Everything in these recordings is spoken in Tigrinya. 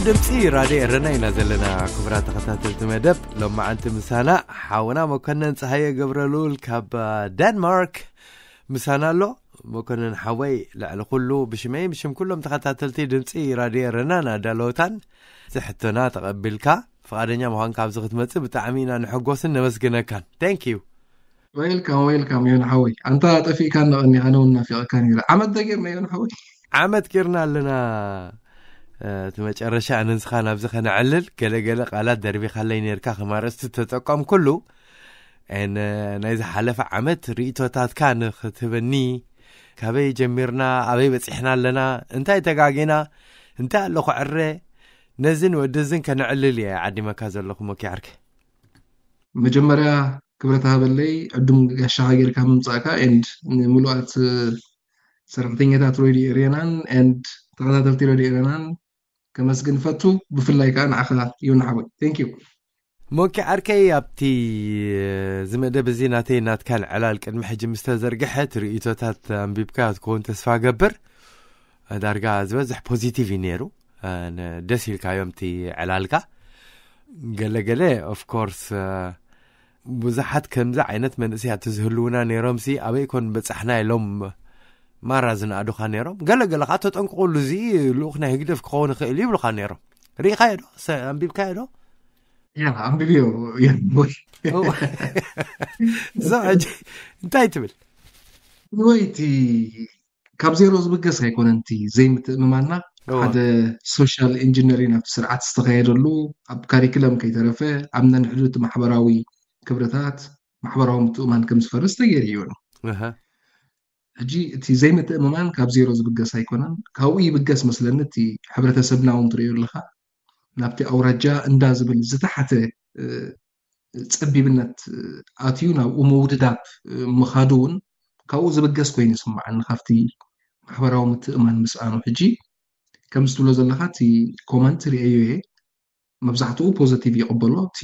ድምፂ ራድዮ ኤረና ኢና ዘለና። ክቡራት ተኸታተልቲ መደብ ሎማዓንቲ ምሳና ሓውና መኮነን ፀሃየ ገብረልኡል ካብ ዳንማርክ ምሳና ኣሎ። መኮነን ሓወይ፣ ልዕሊ ኩሉ ብሽመይ ብሽም ኩሎም ተኸታተልቲ ድምፂ ራድዮ ኤረናን ኣዳለወታን ዝሕቶና ተቐቢልካ ፍቓደኛ ምዃንካ ኣብዚ ክትመፅእ ብጣዕሚ ኢና ንሕጎስን ነመስግነካን። Thank you። Welcome, welcome ዮን ሓወይ። ኣንታ ጠፊእካ ነቐኒ ኣነ እውን ናፊቐካ ነይረ። ዓመት ተጌርና ዮን ሓወይ። ዓመት ጌርና ኣለና። እቲ መጨረሻ ኣነንስኻ ናብዚ ከነዕልል ገለገለ ቃላት ደርቢኻለይ ነርካ ከም ኣርእስቲ ተጠቀምኩሉ። ን ናይ ዝሓለፈ ዓመት ርእቶታትካ ንክትህበኒ፣ ካበይ ጀሚርና ኣበይ በፂሕና ኣለና፣ እንታይ ተጋጌና፣ እንታይ ኣሎ ክዕረ፣ ነዝን ወደዝን ከነዕልል እየ ዓዲመካ ዘለኹ ሞኪ ዓርከይ። መጀመርያ ክብረት ሃበለይ ዕዱም ጋሻኻ ጌርካ ምምፃእካ and ንምሉኣት ሰራሕተኛታት ሬድዮ ኤረናን and ተኸታተልቲ ሬድዮ ኤረናን ከመስግን ፈቱ። ብፍላይ ከዓ ንዓኻ ዮኒ ሓወይ። Thank you። ሞኪ ዓርከይ፣ ኣብቲ እዚ መደብ እዚ ናተይ ናትካን ዕላል ቅድሚ ሕጂ ምስ ተዘርግሐ እቲ ርእቶታት ኣንቢብካ ክትከውን ተስፋ ገብር። ዳርጋ ዝበዝሕ ፖዚቲቭ እዩ ነይሩ። ደስ ኢልካዮም እቲ ዕላልካ። ገለገለ of course ብዙሓት ከምዚ ዓይነት መንእሰያት ዝህልውና ነይሮም ሲ ኣበይ ኮን በጻሕና ኢሎም ማራ ዝነኣዱኻ ነይሮም። ገለገለ ከዓ ተጠንቅቑሉ፣ እዚ ልኡኽ ናይ ህግደፍ ክኸውን ይኽእል ይብሉኻ ነይሮም። ርኢኻዮ ዶ? ኣንቢብካዮ ዶ? ያ ኣንቢብዮ። እዞ ሕጂ እንታይ ትብል? ወይ እቲ ካብ ዜሮ ዝብገስ ኣይኮነን እቲ ዘይምትእምማንና። ሓደ ሶሻል ኢንጂነሪንግ ኣብቲ ስርዓት ዝተኸየደሉ፣ ኣብ ካሪክለም ከይተረፈ ኣብ ነንሕዱት ማሕበራዊ ክብርታት ማሕበራዊ ምትእምማን ከም ዝፈርስ ተገይሩ እዩ። ሕጂ እቲ ዘይምትእምማን ካብ ዜሮ ዝብገስ ኣይኮነን። ካብኡ ይብገስ መስለኒ። እቲ ሕብረተሰብና እውን ትሪኦ ኣለኻ፣ ናብቲ ኣውራጃ እንዳ ዝብል ዝተሓተ ጸቢብነት ኣትዩ ናብኡ ምውድዳብ ምኻዱ እውን ካብኡ ዝብገስ ኮይኑ ይስምዓኒ። ካብቲ ማሕበራዊ ምትእምማን ምስኣኑ ሕጂ ከምዚ ትብሎ ዘለኻ እቲ ኮመንት ርእየዮ እየ። መብዛሕትኡ ፖዘቲቭ ይቕበሎ። እቲ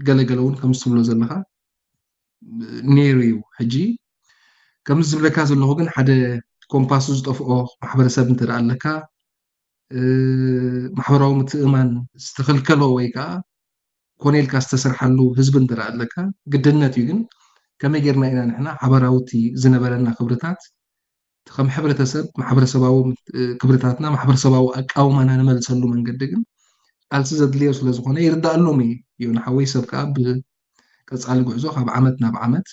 ገለገለ እውን ከምዚ ትብሎ ዘለኻ ነይሩ እዩ። ሕጂ ከምዚ ዝብለካ ዘለኹ ግን ሓደ ኮምፓሱ ዝጠፍኦ ማሕበረሰብ እንተ ደኣ ኣለካ፣ ማሕበራዊ ምትእምማን ዝተኸልከሎ ወይ ከዓ ኮነ ኢልካ ዝተሰርሓሉ ህዝቢ እንተ ደኣ ኣለካ ግድነት እዩ። ግን ከመይ ጌርና ኢና ንሕና ሓበራዊ እቲ ዝነበረና ክብርታት ከም ሕብረተሰብ ማሕበረሰባዊ ክብርታትና ማሕበረሰባዊ ኣቃውማና ንመልሰሉ መንገዲ ግን ቃልሲ ዘድልዮ ስለ ዝኾነ ይርዳኣሎም እዩ። ዮኒ ሓወይ ሰብ ከዓ ብቀፃሊ ጉዕዞ ካብ ዓመት ናብ ዓመት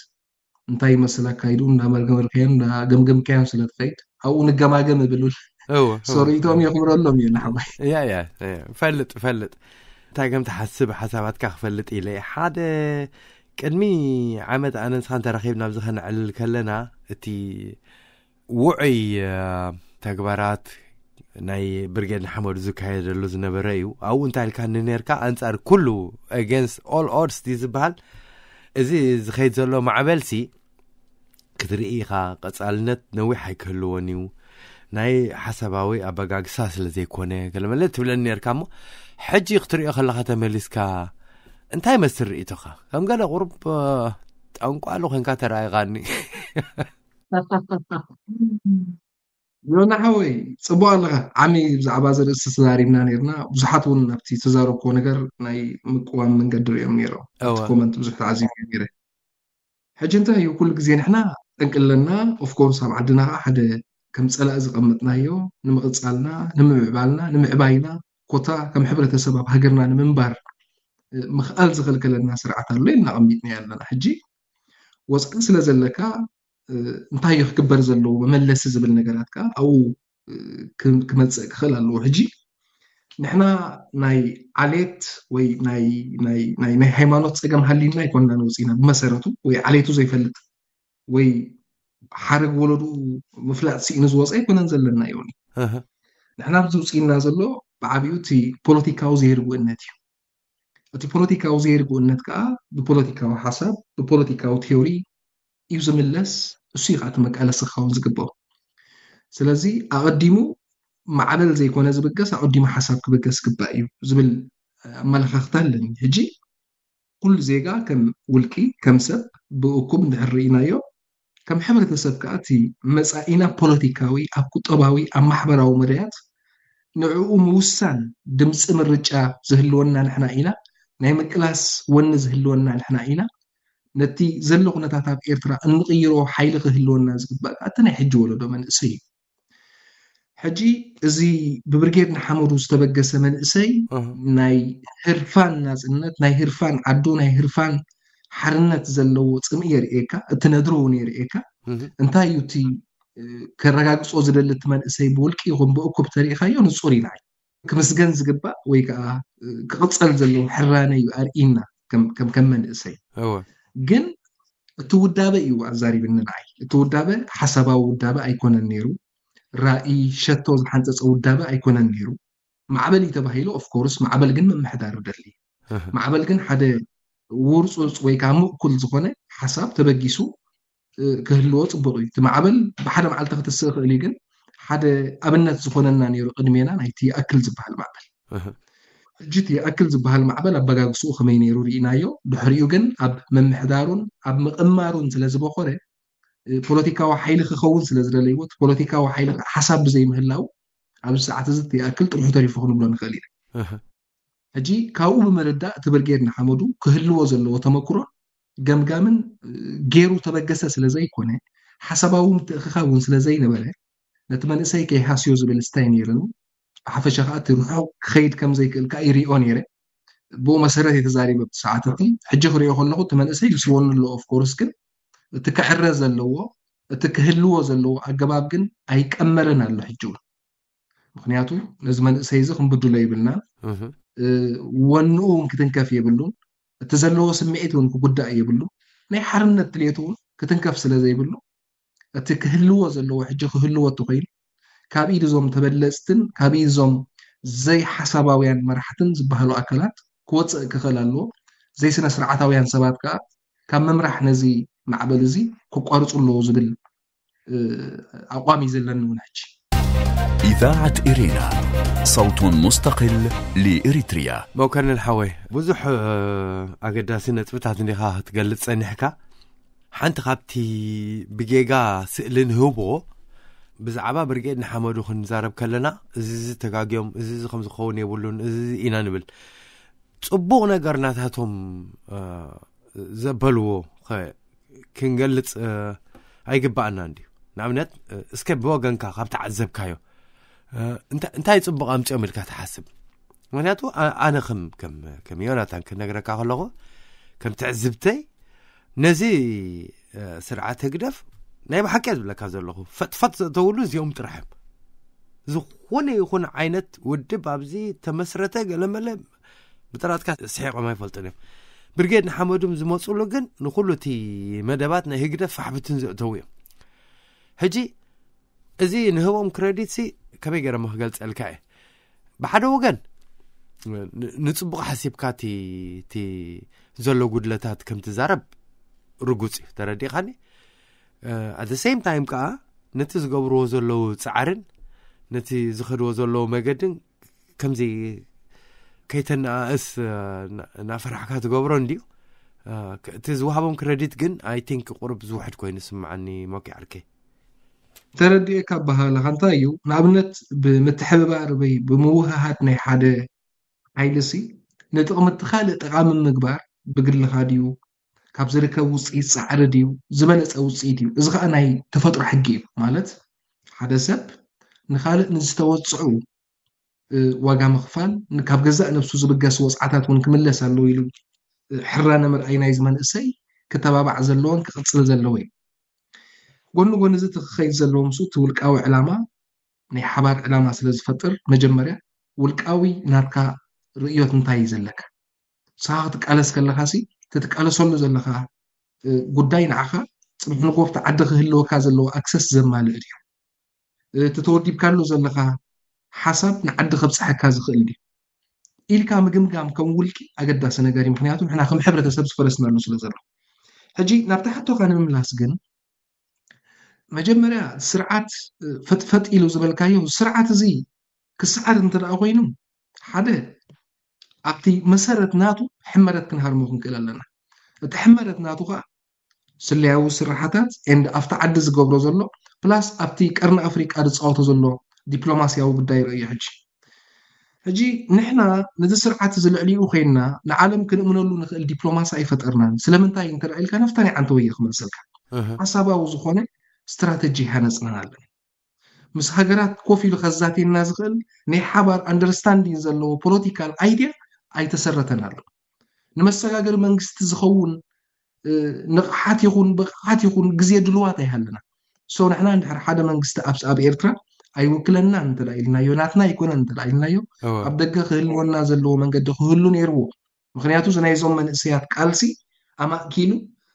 እንታይ ይመስል ኣካይድኡ እንዳመርመርካዮን እንዳገምገምካዮን ስለ ትኸይድ ኣብኡ ንገማገም እብል። ሶሪቶም የኽብረሎም እዩ ንሓወይ። ያ ያ ፈልጥ ፈልጥ እንታይ ከም ትሓስብ ሓሳባትካ ክፈልጥ ኢለ ሓደ ቅድሚ ዓመት ኣነ ንስኻን ተራኺብና ኣብዚ ከነዕልል ከለና እቲ ውዑይ ተግባራት ናይ ብርጌድ ንሓመዱ ዝካየደሉ ዝነበረ እዩ። ኣብኡ እንታይ ኢልካኒ ነርካ? ኣንጻር ኩሉ፣ against all odds ድዩ ዝበሃል? እዚ ዝኸይድ ዘሎ ማዕበልሲ ክትርኢ ኢኻ፣ ቀጻልነት ነዊሕ ኣይክህልዎን እዩ፣ ናይ ሓሳባዊ ኣበጋግሳ ስለ ዘይኮነ ገለመለ ትብለኒ ነርካ። እሞ ሕጂ ክትሪኦ ከለኻ ተመሊስካ እንታይ መስል ርእይቶኻ? ከም ገለ ቁሩብ ጠንቋሉ ኮንካ ተራኢቓኒ። ዮና ሓወይ፣ ፅቡቅ ኣለኻ። ዓሚ ብዛዕባ እዚ ርእሲ ተዛሪብና ነርና። ብዙሓት እውን ኣብቲ ዝተዛረብክዎ ነገር ናይ ምቅዋም መንገዲ ሪኦም ነይሮም። ኣብቲ ኮመንት ብዙሕ ተዓዚብ ነይረ። ሕጂ እንታይ እዩ ኩሉ ግዜ ንሕና ጠንቂ ኣለና። ኦፍኮርስ ኣብ ዓድና ከዓ ሓደ ከም ፀላእ ዝቐመጥናዮ ንምቕፃልና፣ ንምምዕባልና፣ ንምዕባይና ኮታ ከም ሕብረተሰብ ኣብ ሃገርና ንምንባር ምኽኣል ዝኸልከለና ስርዓት ኣሎ ኢልና ኣቐሚጥና ኣለና። ሕጂ ወፃኢ ስለ ዘለካ እንታይ እዩ ክግበር ዘለዎ መመለሲ ዝብል ነገራት ከዓ ኣብኡ ክመፅእ ክኽእል ኣለዎ። ሕጂ ንሕና ናይ ዓሌት ወይ ናይ ሃይማኖት ፀገም ሃሊና ኣይኮንና ንወፂና ብመሰረቱ ወይ ዓሌቱ ዘይፈልጥ ወይ ሓረግ ወለዱ ምፍላጥ ስኢኑ ዝወፀ ኣይኮነን ዘለና ዮኒ። ንሕና ኣብዚ ውፅኢና ዘሎ ብዓብኡ እቲ ፖለቲካዊ ዘይርጉእነት እዩ። እቲ ፖለቲካዊ ዘይርጉእነት ከዓ ብፖለቲካዊ ሓሳብ ብፖለቲካዊ ቴዎሪ እዩ ዝምለስ። እሱ እዩ ከዓ እቲ መቃለሲ ክኸውን ዝግባው። ስለዚ ኣቐዲሙ ማዕበል ዘይኮነ ዝብገስ ኣቐዲሙ ሓሳብ ክብገስ ግባእ እዩ ዝብል ኣመለኻኽታ ኣለኒ። ሕጂ ኩሉ ዜጋ ከም ውልቂ ከም ሰብ ብእኩብ እንድሕር ርኢናዮ ከም ሕብረተሰብ ከዓ እቲ መፃኢና ፖለቲካዊ ኣብ ቁጠባዊ ኣብ ማሕበራዊ መዳያት ንዕኡ ምውሳን ድምፂ ምርጫ ዝህልወና ንሕና ኢና። ናይ ምቅላስ ወኒ ዝህልወና ንሕና ኢና። ነቲ ዘሎ ኩነታት ኣብ ኤርትራ እንቕይሮ ሓይሊ ክህልወና ዝግባእ ከዓ እቲ ናይ ሕጂ ወለዶ መንእሰይ እዩ። ሕጂ እዚ ብብርጌድ ንሓመዱ ዝተበገሰ መንእሰይ ናይ ህርፋን ናፅነት፣ ናይ ህርፋን ዓዱ፣ ናይ ህርፋን ሓርነት ዘለዎ ፅምኢ የርእየካ፣ እቲ ነድሮ እውን የርእየካ። እንታይ እዩ እቲ ከረጋግፆ ዝደሊ እቲ መንእሰይ ብውልቂ ይኹን ብእኩብ ተሪእኻዮ ንፁር ኢና። ክምስገን ዝግባእ ወይ ከዓ ክቕፀል ዘለዎ ሕራነ እዩ ኣርእና ከም መንእሰይ። ግን እቲ ውዳበ እዩ ኣዛሪብኒ ንዓይ። እቲ ውዳበ ሓሳባዊ ውዳበ ኣይኮነን ነይሩ። ራእይ ሸቶ ዝሓንፀፀ ውዳበ ኣይኮነን ነይሩ። ማዕበል እዩ ተባሂሉ። ኦፍኮርስ ማዕበል ግን ምምሕዳር ደሊ። ማዕበል ግን ሓደ ውርፁፅ ወይ ከዓ ምእኩል ዝኾነ ሓሳብ ተበጊሱ ክህልዎ ፅቡቅ እዩ። እቲ ማዕበል ብሓደ መዓልቲ ክትስእ ይኽእል እዩ፣ ግን ሓደ ኣብነት ዝኾነና ነይሩ ቅድሜና ናይቲ ይኣክል ዝበሃል ማዕበል። ሕጂ እቲ ይኣክል ዝበሃል ማዕበል ኣበጋግስኡ ከመይ ነይሩ ርኢናዮ። ድሕሪኡ ግን ኣብ ምምሕዳሩን ኣብ ምቕማሩን ስለ ዝበኾረ ፖለቲካዊ ሓይሊ ክኸውን ስለ ዝደለይዎ፣ እቲ ፖለቲካዊ ሓይሊ ሓሳብ ብዘይምህላው ኣብዚ ሰዓት እዚ እቲ ይኣክል ጥርሑ ተሪፉ ክንብሎ ንኽእል ኢና። ሕጂ ካብኡ ብምርዳእ እቲ ብርጌድ ንሓመዱ ክህልዎ ዘለዎ ተመክሮ ገምጋምን ገይሩ ተበገሰ ስለ ዘይኮነ፣ ሓሳባዊ ምትእኽኻብ እውን ስለ ዘይነበረ፣ ነቲ መንእሰይ ከይሃስዮ ዝብል ስታይ ነይርኒ። ብሓፈሻ ከዓ እቲ ርሑቕ ክኸይድ ከም ዘይክእል ከዓ ይሪኦ ነይረ። ብኡ መሰረት እየ ተዛሪበ ኣብቲ ሰዓት እቲ። ሕጂ ክሪኦ ከለኹ እቲ መንእሰይ ይስወኑ ኣሎ። ኦፍኮርስ ግን እቲ ክዕረ ዘለዎ፣ እቲ ክህልዎ ዘለዎ ኣገባብ ግን ኣይቀመረን ኣሎ ሕጂ እውን። ምክንያቱ ነዚ መንእሰይ እዚ ክንብድሎ የብልና። ወንኡ እውን ክትንከፍ የብሉን። እቲ ዘለዎ ስምዒት እውን ክጉዳእ የብሉ። ናይ ሓርነት ድሌቱ እውን ክትንከፍ ስለ ዘይብሉ፣ እቲ ክህልዎ ዘለዎ ሕጂ ክህልዎ እትኮይኑ ካብ ኢድ እዞም ተበለፅትን ካብ ኢድ እዞም ዘይሓሳባውያን መራሕትን ዝበሃሉ ኣካላት ክወፅእ ክኽእል ኣለዎ። ዘይስነ ስርዓታውያን ሰባት ከዓ ካብ ምምራሕ ነዚ ማዕበል እዚ ክቋርፁ ኣለዎ ዝብል ኣቋም እዩ ዘለኒ እውን ሕጂ። إذاعة إرينا، صوت مستقل لإريتريا. መኮንን ሓወይ፣ ብዙሕ ኣገዳሲ ነጥብታት እንዲኻ ክትገልጽ ጸኒሕካ። ሓንቲ ካብቲ ብጌጋ ስእሊ ንህቦ ብዛዕባ ብርጌድ ንሓመዱ ክንዛረብ ከለና፣ እዚ እዚ ተጋግዮም፣ እዚ እዚ ከም ዝኸውን የብሉን፣ እዚ እዚ ኢና ንብል። ጽቡቕ ነገር ናታቶም ዘበልዎ ክንገልጽ ኣይግባኣና እንድዩ። ንኣብነት እስከ ብወገንካ ካብ ተዓዘብካዮ እንታይ ጽቡቕ ኣምጺኦም ኢልካ ትሓስብ? ምክንያቱ ኣነ ከም ዮናታን ክነግረካ ከለኹ፣ ከም ትዕዝብተይ ነዚ ስርዓት ህግደፍ ናይ ብሓቂ ዝብለካ ዘለኹ ፈጥፈጥ ዘእተውሉ እዚኦም ጥራሕ እዮም። ዝኾነ ይኹን ዓይነት ውድብ ኣብዚ ተመስረተ ገለመለ ብጥራጥካ ስሒቆም ኣይፈልጡን እዮም። ብርጌድ ንሓመዱም ዝመፅሉ ግን ንኩሉ እቲ መደባት ናይ ህግደፍ ፋሕብትን ዘእተው እዮም። ሕጂ እዚ ንህቦም ክረዲት ሲ ከመይ ገይረ ክገልፀልካ እየ? ብሓደ ወገን ንፅቡቅ ሓሲብካ እቲ ዘሎ ጉድለታት ከም ትዛረብ ርጉፅ እዩ፣ ተረዲእካኒ? ኣት ሴም ታይም ከዓ ነቲ ዝገብርዎ ዘለዉ ፃዕርን ነቲ ዝኸድዎ ዘለዉ መገድን ከምዚ ከይተነኣእስ እናፈራሕካ ትገብሮ እንድዩ። እቲ ዝወሃቦም ክረዲት ግን ኣይ ቲንክ ቁሩብ ዝውሕድ ኮይኑ ስምዓኒ። ሞኪ ዓርከይ፣ ተረዲኤካ ኣበሃህላኻ እንታይ እዩ? ንኣብነት ብምትሕብባር ወይ ብምውህሃድ ናይ ሓደ ሓይሊ ሲ ንጥቕሚ እቲ ካልእ ጠቓሚ ምግባር ብግልኻ ድዩ፣ ካብ ዝርከብ ውፅኢት ፃዕሪ ድዩ ዝበለፀ ውፅኢት እዩ። እዚ ከዓ ናይ ተፈጥሮ ሕጊ እዩ። ማለት ሓደ ሰብ ንኻልእ ንዝተወፅዑ ዋጋ ምኽፋል፣ ካብ ገዛእ ነብሱ ዝብገስ ወፅዓታት እውን ክምለስ ኣለዎ ኢሉ ሕራነ ምርኣይ ናይዚ መንእሰይ ክተባባዕ ዘለዎን ክቕፅል ዘለዎ እዩ። ጎኒ ጎኒ እዚ ክኸይድ ዘለዎ ምስ እቲ ውልቃዊ ዕላማ ናይ ሓባር ዕላማ ስለ ዝፈጥር፣ መጀመርያ ውልቃዊ ናትካ ርእዮት እንታይ እዩ ዘለካ? ንስኻ ክትቃለስ ከለኻ ሲ እቲ ትቃለሰሉ ዘለኻ ጉዳይ ንዓኻ ፅባሕ ንጎ ኣብቲ ዓዲ ክህልወካ ዘለዎ ኣክሰስ ዘማልእ ድዩ? እቲ ተወዲብካሉ ዘለኻ ሓሳብ ንዓዲ ከብፅሐካ ዝኽእል ድዩ ኢልካ ምግምጋም ከም ውልቂ ኣገዳሲ ነገር እዩ። ምክንያቱ ንሕና ከም ሕብረተሰብ ዝፈረስናሉ ስለ ዘሎ። ሕጂ ናብቲ ሕቶኻ ንምምላስ ግን፣ መጀመርያ ስርዓት ፈጥፈጥ ኢሉ ዝበልካዮ ስርዓት እዚ ክስዓር እንተ ደኣ ኮይኑ፣ ሓደ ኣብቲ መሰረት ናቱ ሕመረት ክንሃርሞ ክንክእል ኣለና። እቲ ሕመረት ናቱ ከዓ ስለያዊ ስራሓታት ኤንድ ኣብቲ ዓዲ ዝገብሮ ዘሎ ፕላስ ኣብቲ ቀርኒ ኣፍሪቃ ዝፃወቶ ዘሎ ዲፕሎማስያዊ ጉዳይ ርእዮ። ሕጂ ሕጂ ንሕና ነዚ ስርዓት እዚ ልዕሊኡ ኮይንና ንዓለም ክንእምነሉ ንኽእል ዲፕሎማሲ ኣይፈጠርናን። ስለምንታይ እንተ ኢልካ፣ ነፍታ ናይ ዓንተ ወየ ክመልሰልካ። ሓሳባዊ ዝኾነ ስትራተጂ ሃነፅናን ኣለና። ምስ ሃገራት ኮፍ ኢሉ ከዛቴና ዝኽእል ናይ ሓባር ኣንደርስታንዲን ዘለዎ ፖለቲካል ኣይድያ ኣይተሰረተን ኣሎ። ንመሰጋገሪ መንግስቲ ዝኸውን ንቕሓት ይኹን ብቕዓት ይኹን ግዜ ድልዋት ኣይሃለና። ሶ ንሕና እንድሕር ሓደ መንግስቲ ኣብ ኤርትራ ኣይውክለና እንተ ኢልናዮ፣ ናትና ኣይኮነን እንተ ኢልናዮ፣ ኣብ ደገ ክህልወና ዘለዎ መንገዲ ክህሉ ነይርዎ። ምክንያቱ እዚ ናይዞም መንእሰያት ቃልሲ ኣማእኪሉ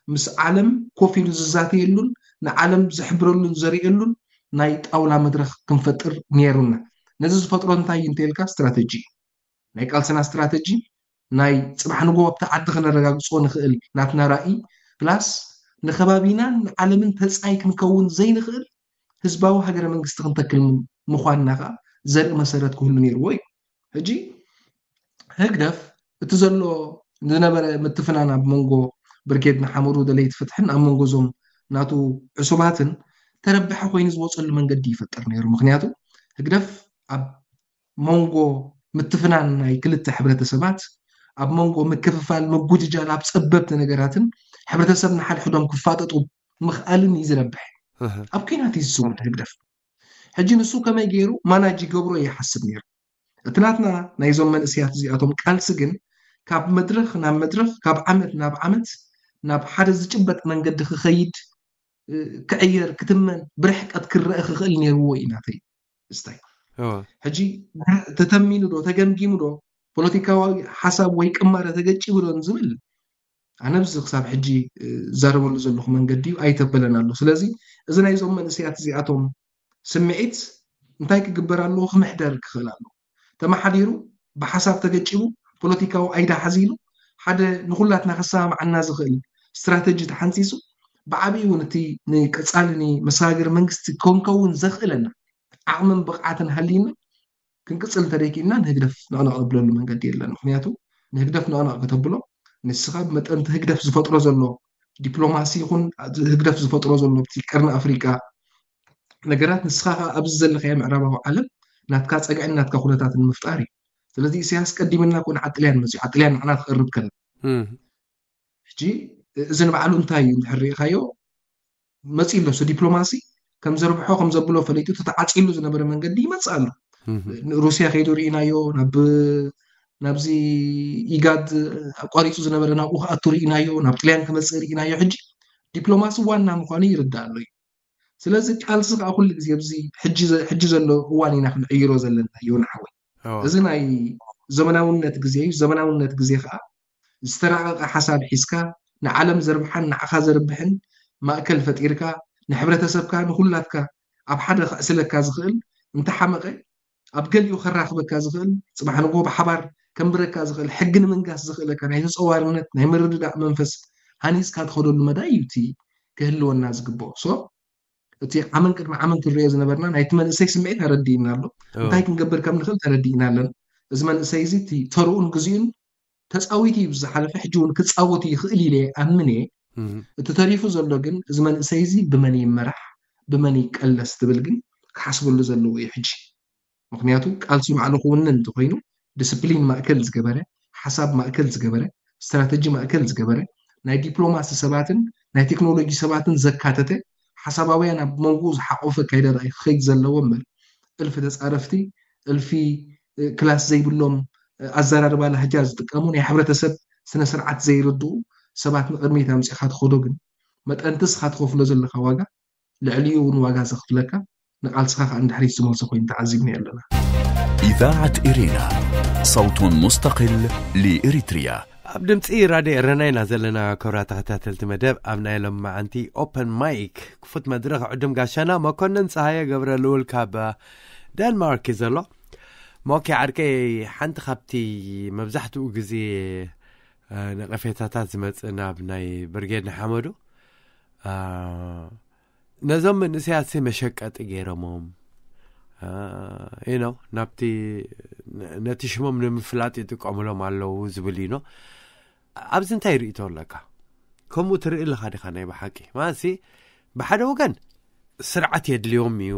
ምስ ዓለም ኮፍ ኢሉ ዝዛተየሉን ንዓለም ዝሕብረሉን ዘርእየሉን ናይ ጣውላ መድረክ ክንፈጥር ነይሩና። ነዚ ዝፈጥሮ እንታይ እንተልካ፣ ስትራተጂ፣ ናይ ቃልስና ስትራተጂ፣ ናይ ፅባሕ ንጎ ኣብቲ ዓዲ ከነረጋግፆ ንኽእል ናትና ራእይ፣ ፕላስ ንከባቢናን ንዓለምን ተፃይ ክንከውን ዘይንኽእል ህዝባዊ ሃገረ መንግስቲ ክንተክል ምዃንና ከዓ ዘርኢ መሰረት ክህሉ ነይርዎ እዩ። ሕጂ ህግደፍ እቲ ዘሎ ዝነበረ ምትፍናን ኣብ መንጎ ብርጌድ ንሓመዱ ደለይቲ ፍትሕን ኣብ መንጎ ዞም ናቱ ዕሱባትን ተረብሐ ኮይኑ ዝወፀሉ መንገዲ ይፈጥር ነይሩ። ምክንያቱ ህግደፍ ኣብ መንጎ ምትፍናን ናይ ክልተ ሕብረተሰባት፣ ኣብ መንጎ ምክፍፋል ምጉጅጃል ኣብ ፀበብቲ ነገራትን ሕብረተሰብ ንሓድሕዶም ክፋጠጡ ምኽኣልን እዩ ዝረብሕ። ኣብ ኲናት እዩ ዝስውር ህግደፍ። ሕጂ ንሱ ከመይ ገይሩ ማናጅ ይገብሮ ይሓስብ ነይሩ። እቲ ናትና ናይዞም መንእሰያት እዚኣቶም ቃልሲ ግን ካብ መድረኽ ናብ መድረኽ፣ ካብ ዓመት ናብ ዓመት ናብ ሓደ ዝጭበጥ መንገዲ ክኸይድ፣ ክዕየር፣ ክትመን፣ ብርሕቀት ክረአ ክኽእል ነይርዎ እዩ ናተይ እስታይ። ሕጂ ተተሚኑ ዶ ተገምጊሙ ዶ ፖለቲካዊ ሓሳብ ወይ ቅማረ ተገጭቡ ዶ ዝብል ኣነ ብዚ ክሳብ ሕጂ ዝዛረበሉ ዘለኹ መንገዲ እዩ ኣይተበለን ኣሎ። ስለዚ እዚ ናይዞም መንእሰያት እዚኣቶም ስምዒት እንታይ ክግበር ኣለዎ? ክምሕደር ክኽእል ኣለዎ። ተመሓዲሩ ብሓሳብ ተገጭቡ ፖለቲካዊ ኣይዳ ሓዚሉ ሓደ ንኩላትና ከሰማምዓና ዝኽእል ስትራተጂ ተሓንፂፁ ብዓብዪ እውን እቲ ንቀፃሊ ንመሰጋገሪ መንግስቲ ክንከውን ዘኽእለና ዓቕምን ብቕዓትን ሃልይና ክንቅፅል እንተደይክእልና ንህግደፍ ነቕነቕ ንብለሉ መንገዲ የለን። ምክንያቱ ንህግደፍ ነቕነቕ ከተብሎ ንስኻ ብመጠን እቲ ህግደፍ ዝፈጥሮ ዘሎ ዲፕሎማሲ ይኹን ህግደፍ ዝፈጥሮ ዘሎ እቲ ቀርኒ ኣፍሪቃ ነገራት ንስኻ ከዓ ኣብዚ ዘለኻዮ ምዕራባዊ ዓለም ናትካ ፀግዕን ናትካ ኩነታትን ምፍጣር እዩ። ስለዚ ኢሳያስ ቀዲምና ኮ ንዓጥልያን መፅዩ ዓጥልያን ንዓና ትቐርብ ከላ ሕጂ እዚ ንባዕሉ እንታይ እዩ እንድሕር ርኢኻዮ መፂ ኣሎ ዲፕሎማሲ ከም ዘርብሖ ከም ዘብሎ ፈሊጡ ተተዓፂሉ ዝነበረ መንገዲ ይመፅእ ኣሎ። ሩስያ ከይዱ ርኢናዮ ናብ ናብዚ ኢጋድ ኣቋሪፁ ዝነበረ ናብኡ ክኣቱ ርኢናዮ ናብ ጥልያን ክመፅእ ርኢናዮ። ሕጂ ዲፕሎማሲ ዋና ምዃኑ ይርዳእ ኣሎ እዩ። ስለዚ ቃልሲ ከዓ ኩሉ ግዜ ኣብዚ ሕጂ ዘሎ እዋን ኢና ክንዕይሮ ዘለና ዮና ሓወይ። እዚ ናይ ዘመናውነት ግዜ እዩ። ዘመናውነት ግዜ ከዓ ዝተራቐቐ ሓሳብ ሒዝካ ንዓለም ዘርብሓን ንዓኻ ዘርብሕን ማእከል ፈጢርካ ንሕብረተሰብካ ንኩላትካ ኣብ ሓደ ከዕስለካ ዝኽእል እንተሓመቐ ኣብ ገሊኡ ከራኽበካ ዝኽእል ፅባሕ ንጎ ብሓባር ከንብረካ ዝኽእል ሕጊ ንምንጋስ ዝኽእለካ ናይ ተፀዋርነት ናይ ምርድዳእ መንፈስ ሃኒፅካ ትኸደሉ መዳይ እዩ እቲ ክህልወና ዝግብኦ። ሶ እቲ ዓመን ቅድሚ ዓመን ክንሪኦ ዝነበርና ናይቲ መንእሰይ ስምዒት ተረዲእና ኣሎ። እንታይ ክንገብር ከም ንኽእል ተረዲእና ኣለና። እዚ መንእሰይ እዚ እቲ ተርኡን ግዚኡን ተፃዊቱ እዩ ዝሓለፈ፣ ሕጂ እውን ክፃወት ይኽእል ኢለ ኣምን እየ። እቲ ተሪፉ ዘሎ ግን እዚ መንእሰይ እዚ ብመን ይመራሕ ብመን ይቀለስ ትብል ግን ክሓስበሉ ዘለዎ እዩ ሕጂ። ምክንያቱ ቃልሲ ባዕሉ ክውንን እንተኮይኑ ዲስፕሊን ማእከል ዝገበረ፣ ሓሳብ ማእከል ዝገበረ፣ ስትራተጂ ማእከል ዝገበረ፣ ናይ ዲፕሎማሲ ሰባትን ናይ ቴክኖሎጂ ሰባትን ዘካተተ ሓሳባውያን ኣብ መንጎኡ ዝሓቆፈ ኣካይዳ ርኣይ ክኸይድ ዘለዎ እምበር እልፊ ተፃረፍቲ እልፊ ክላስ ዘይብሎም ኣዘራርባ ላህጃ ዝጥቀሙ ናይ ሕብረተሰብ ስነ ስርዓት ዘይርድኡ ሰባት ንቅድሚት ኣምፂኻ ትኸዶ ግን መጠንቲ ስኻ ትኸፍሎ ዘለካ ዋጋ ልዕሊኡ እውን ዋጋ ዘኽፍለካ ንቃልስኻ ከዓ እንድሕሪት ዝመልሶ ኮይኑ ተዓዚብናዮ ኣለና። إذاعة إرينا، صوت مستقل لإريتريا. ኣብ ድምፂ ራድዮ ኤረና ኢና ዘለና። ክብራ ተኸታተልቲ መደብ ኣብ ናይ ሎማዓንቲ ኦፐን ማይክ ክፉት መድረኽ ዕዱም ጋሻና መኮንን ፀሃየ ገብረ ልውል ካብ ደንማርክ እዩ ዘሎ። ሞኪ ዓርከይ ሓንቲ ካብቲ መብዛሕትኡ ግዜ ነቐፌታታት ዝመፅእ ናብ ናይ ብርጌድ ንሓመዱ ነዞም መንእሰያት መሸቀጢ ገይሮሞም you know ናብቲ ነቲ ሽሞም ንምፍላጥ ይጥቀሙሎም ኣለዉ ዝብል you know ኣብዚ እንታይ ርእቶ ኣለካ? ከምኡ ትርኢ ኣለኻ ዲኻ? ናይ ብሓቂ ማለት ብሓደ ወገን ስርዓት የድልዮም እዩ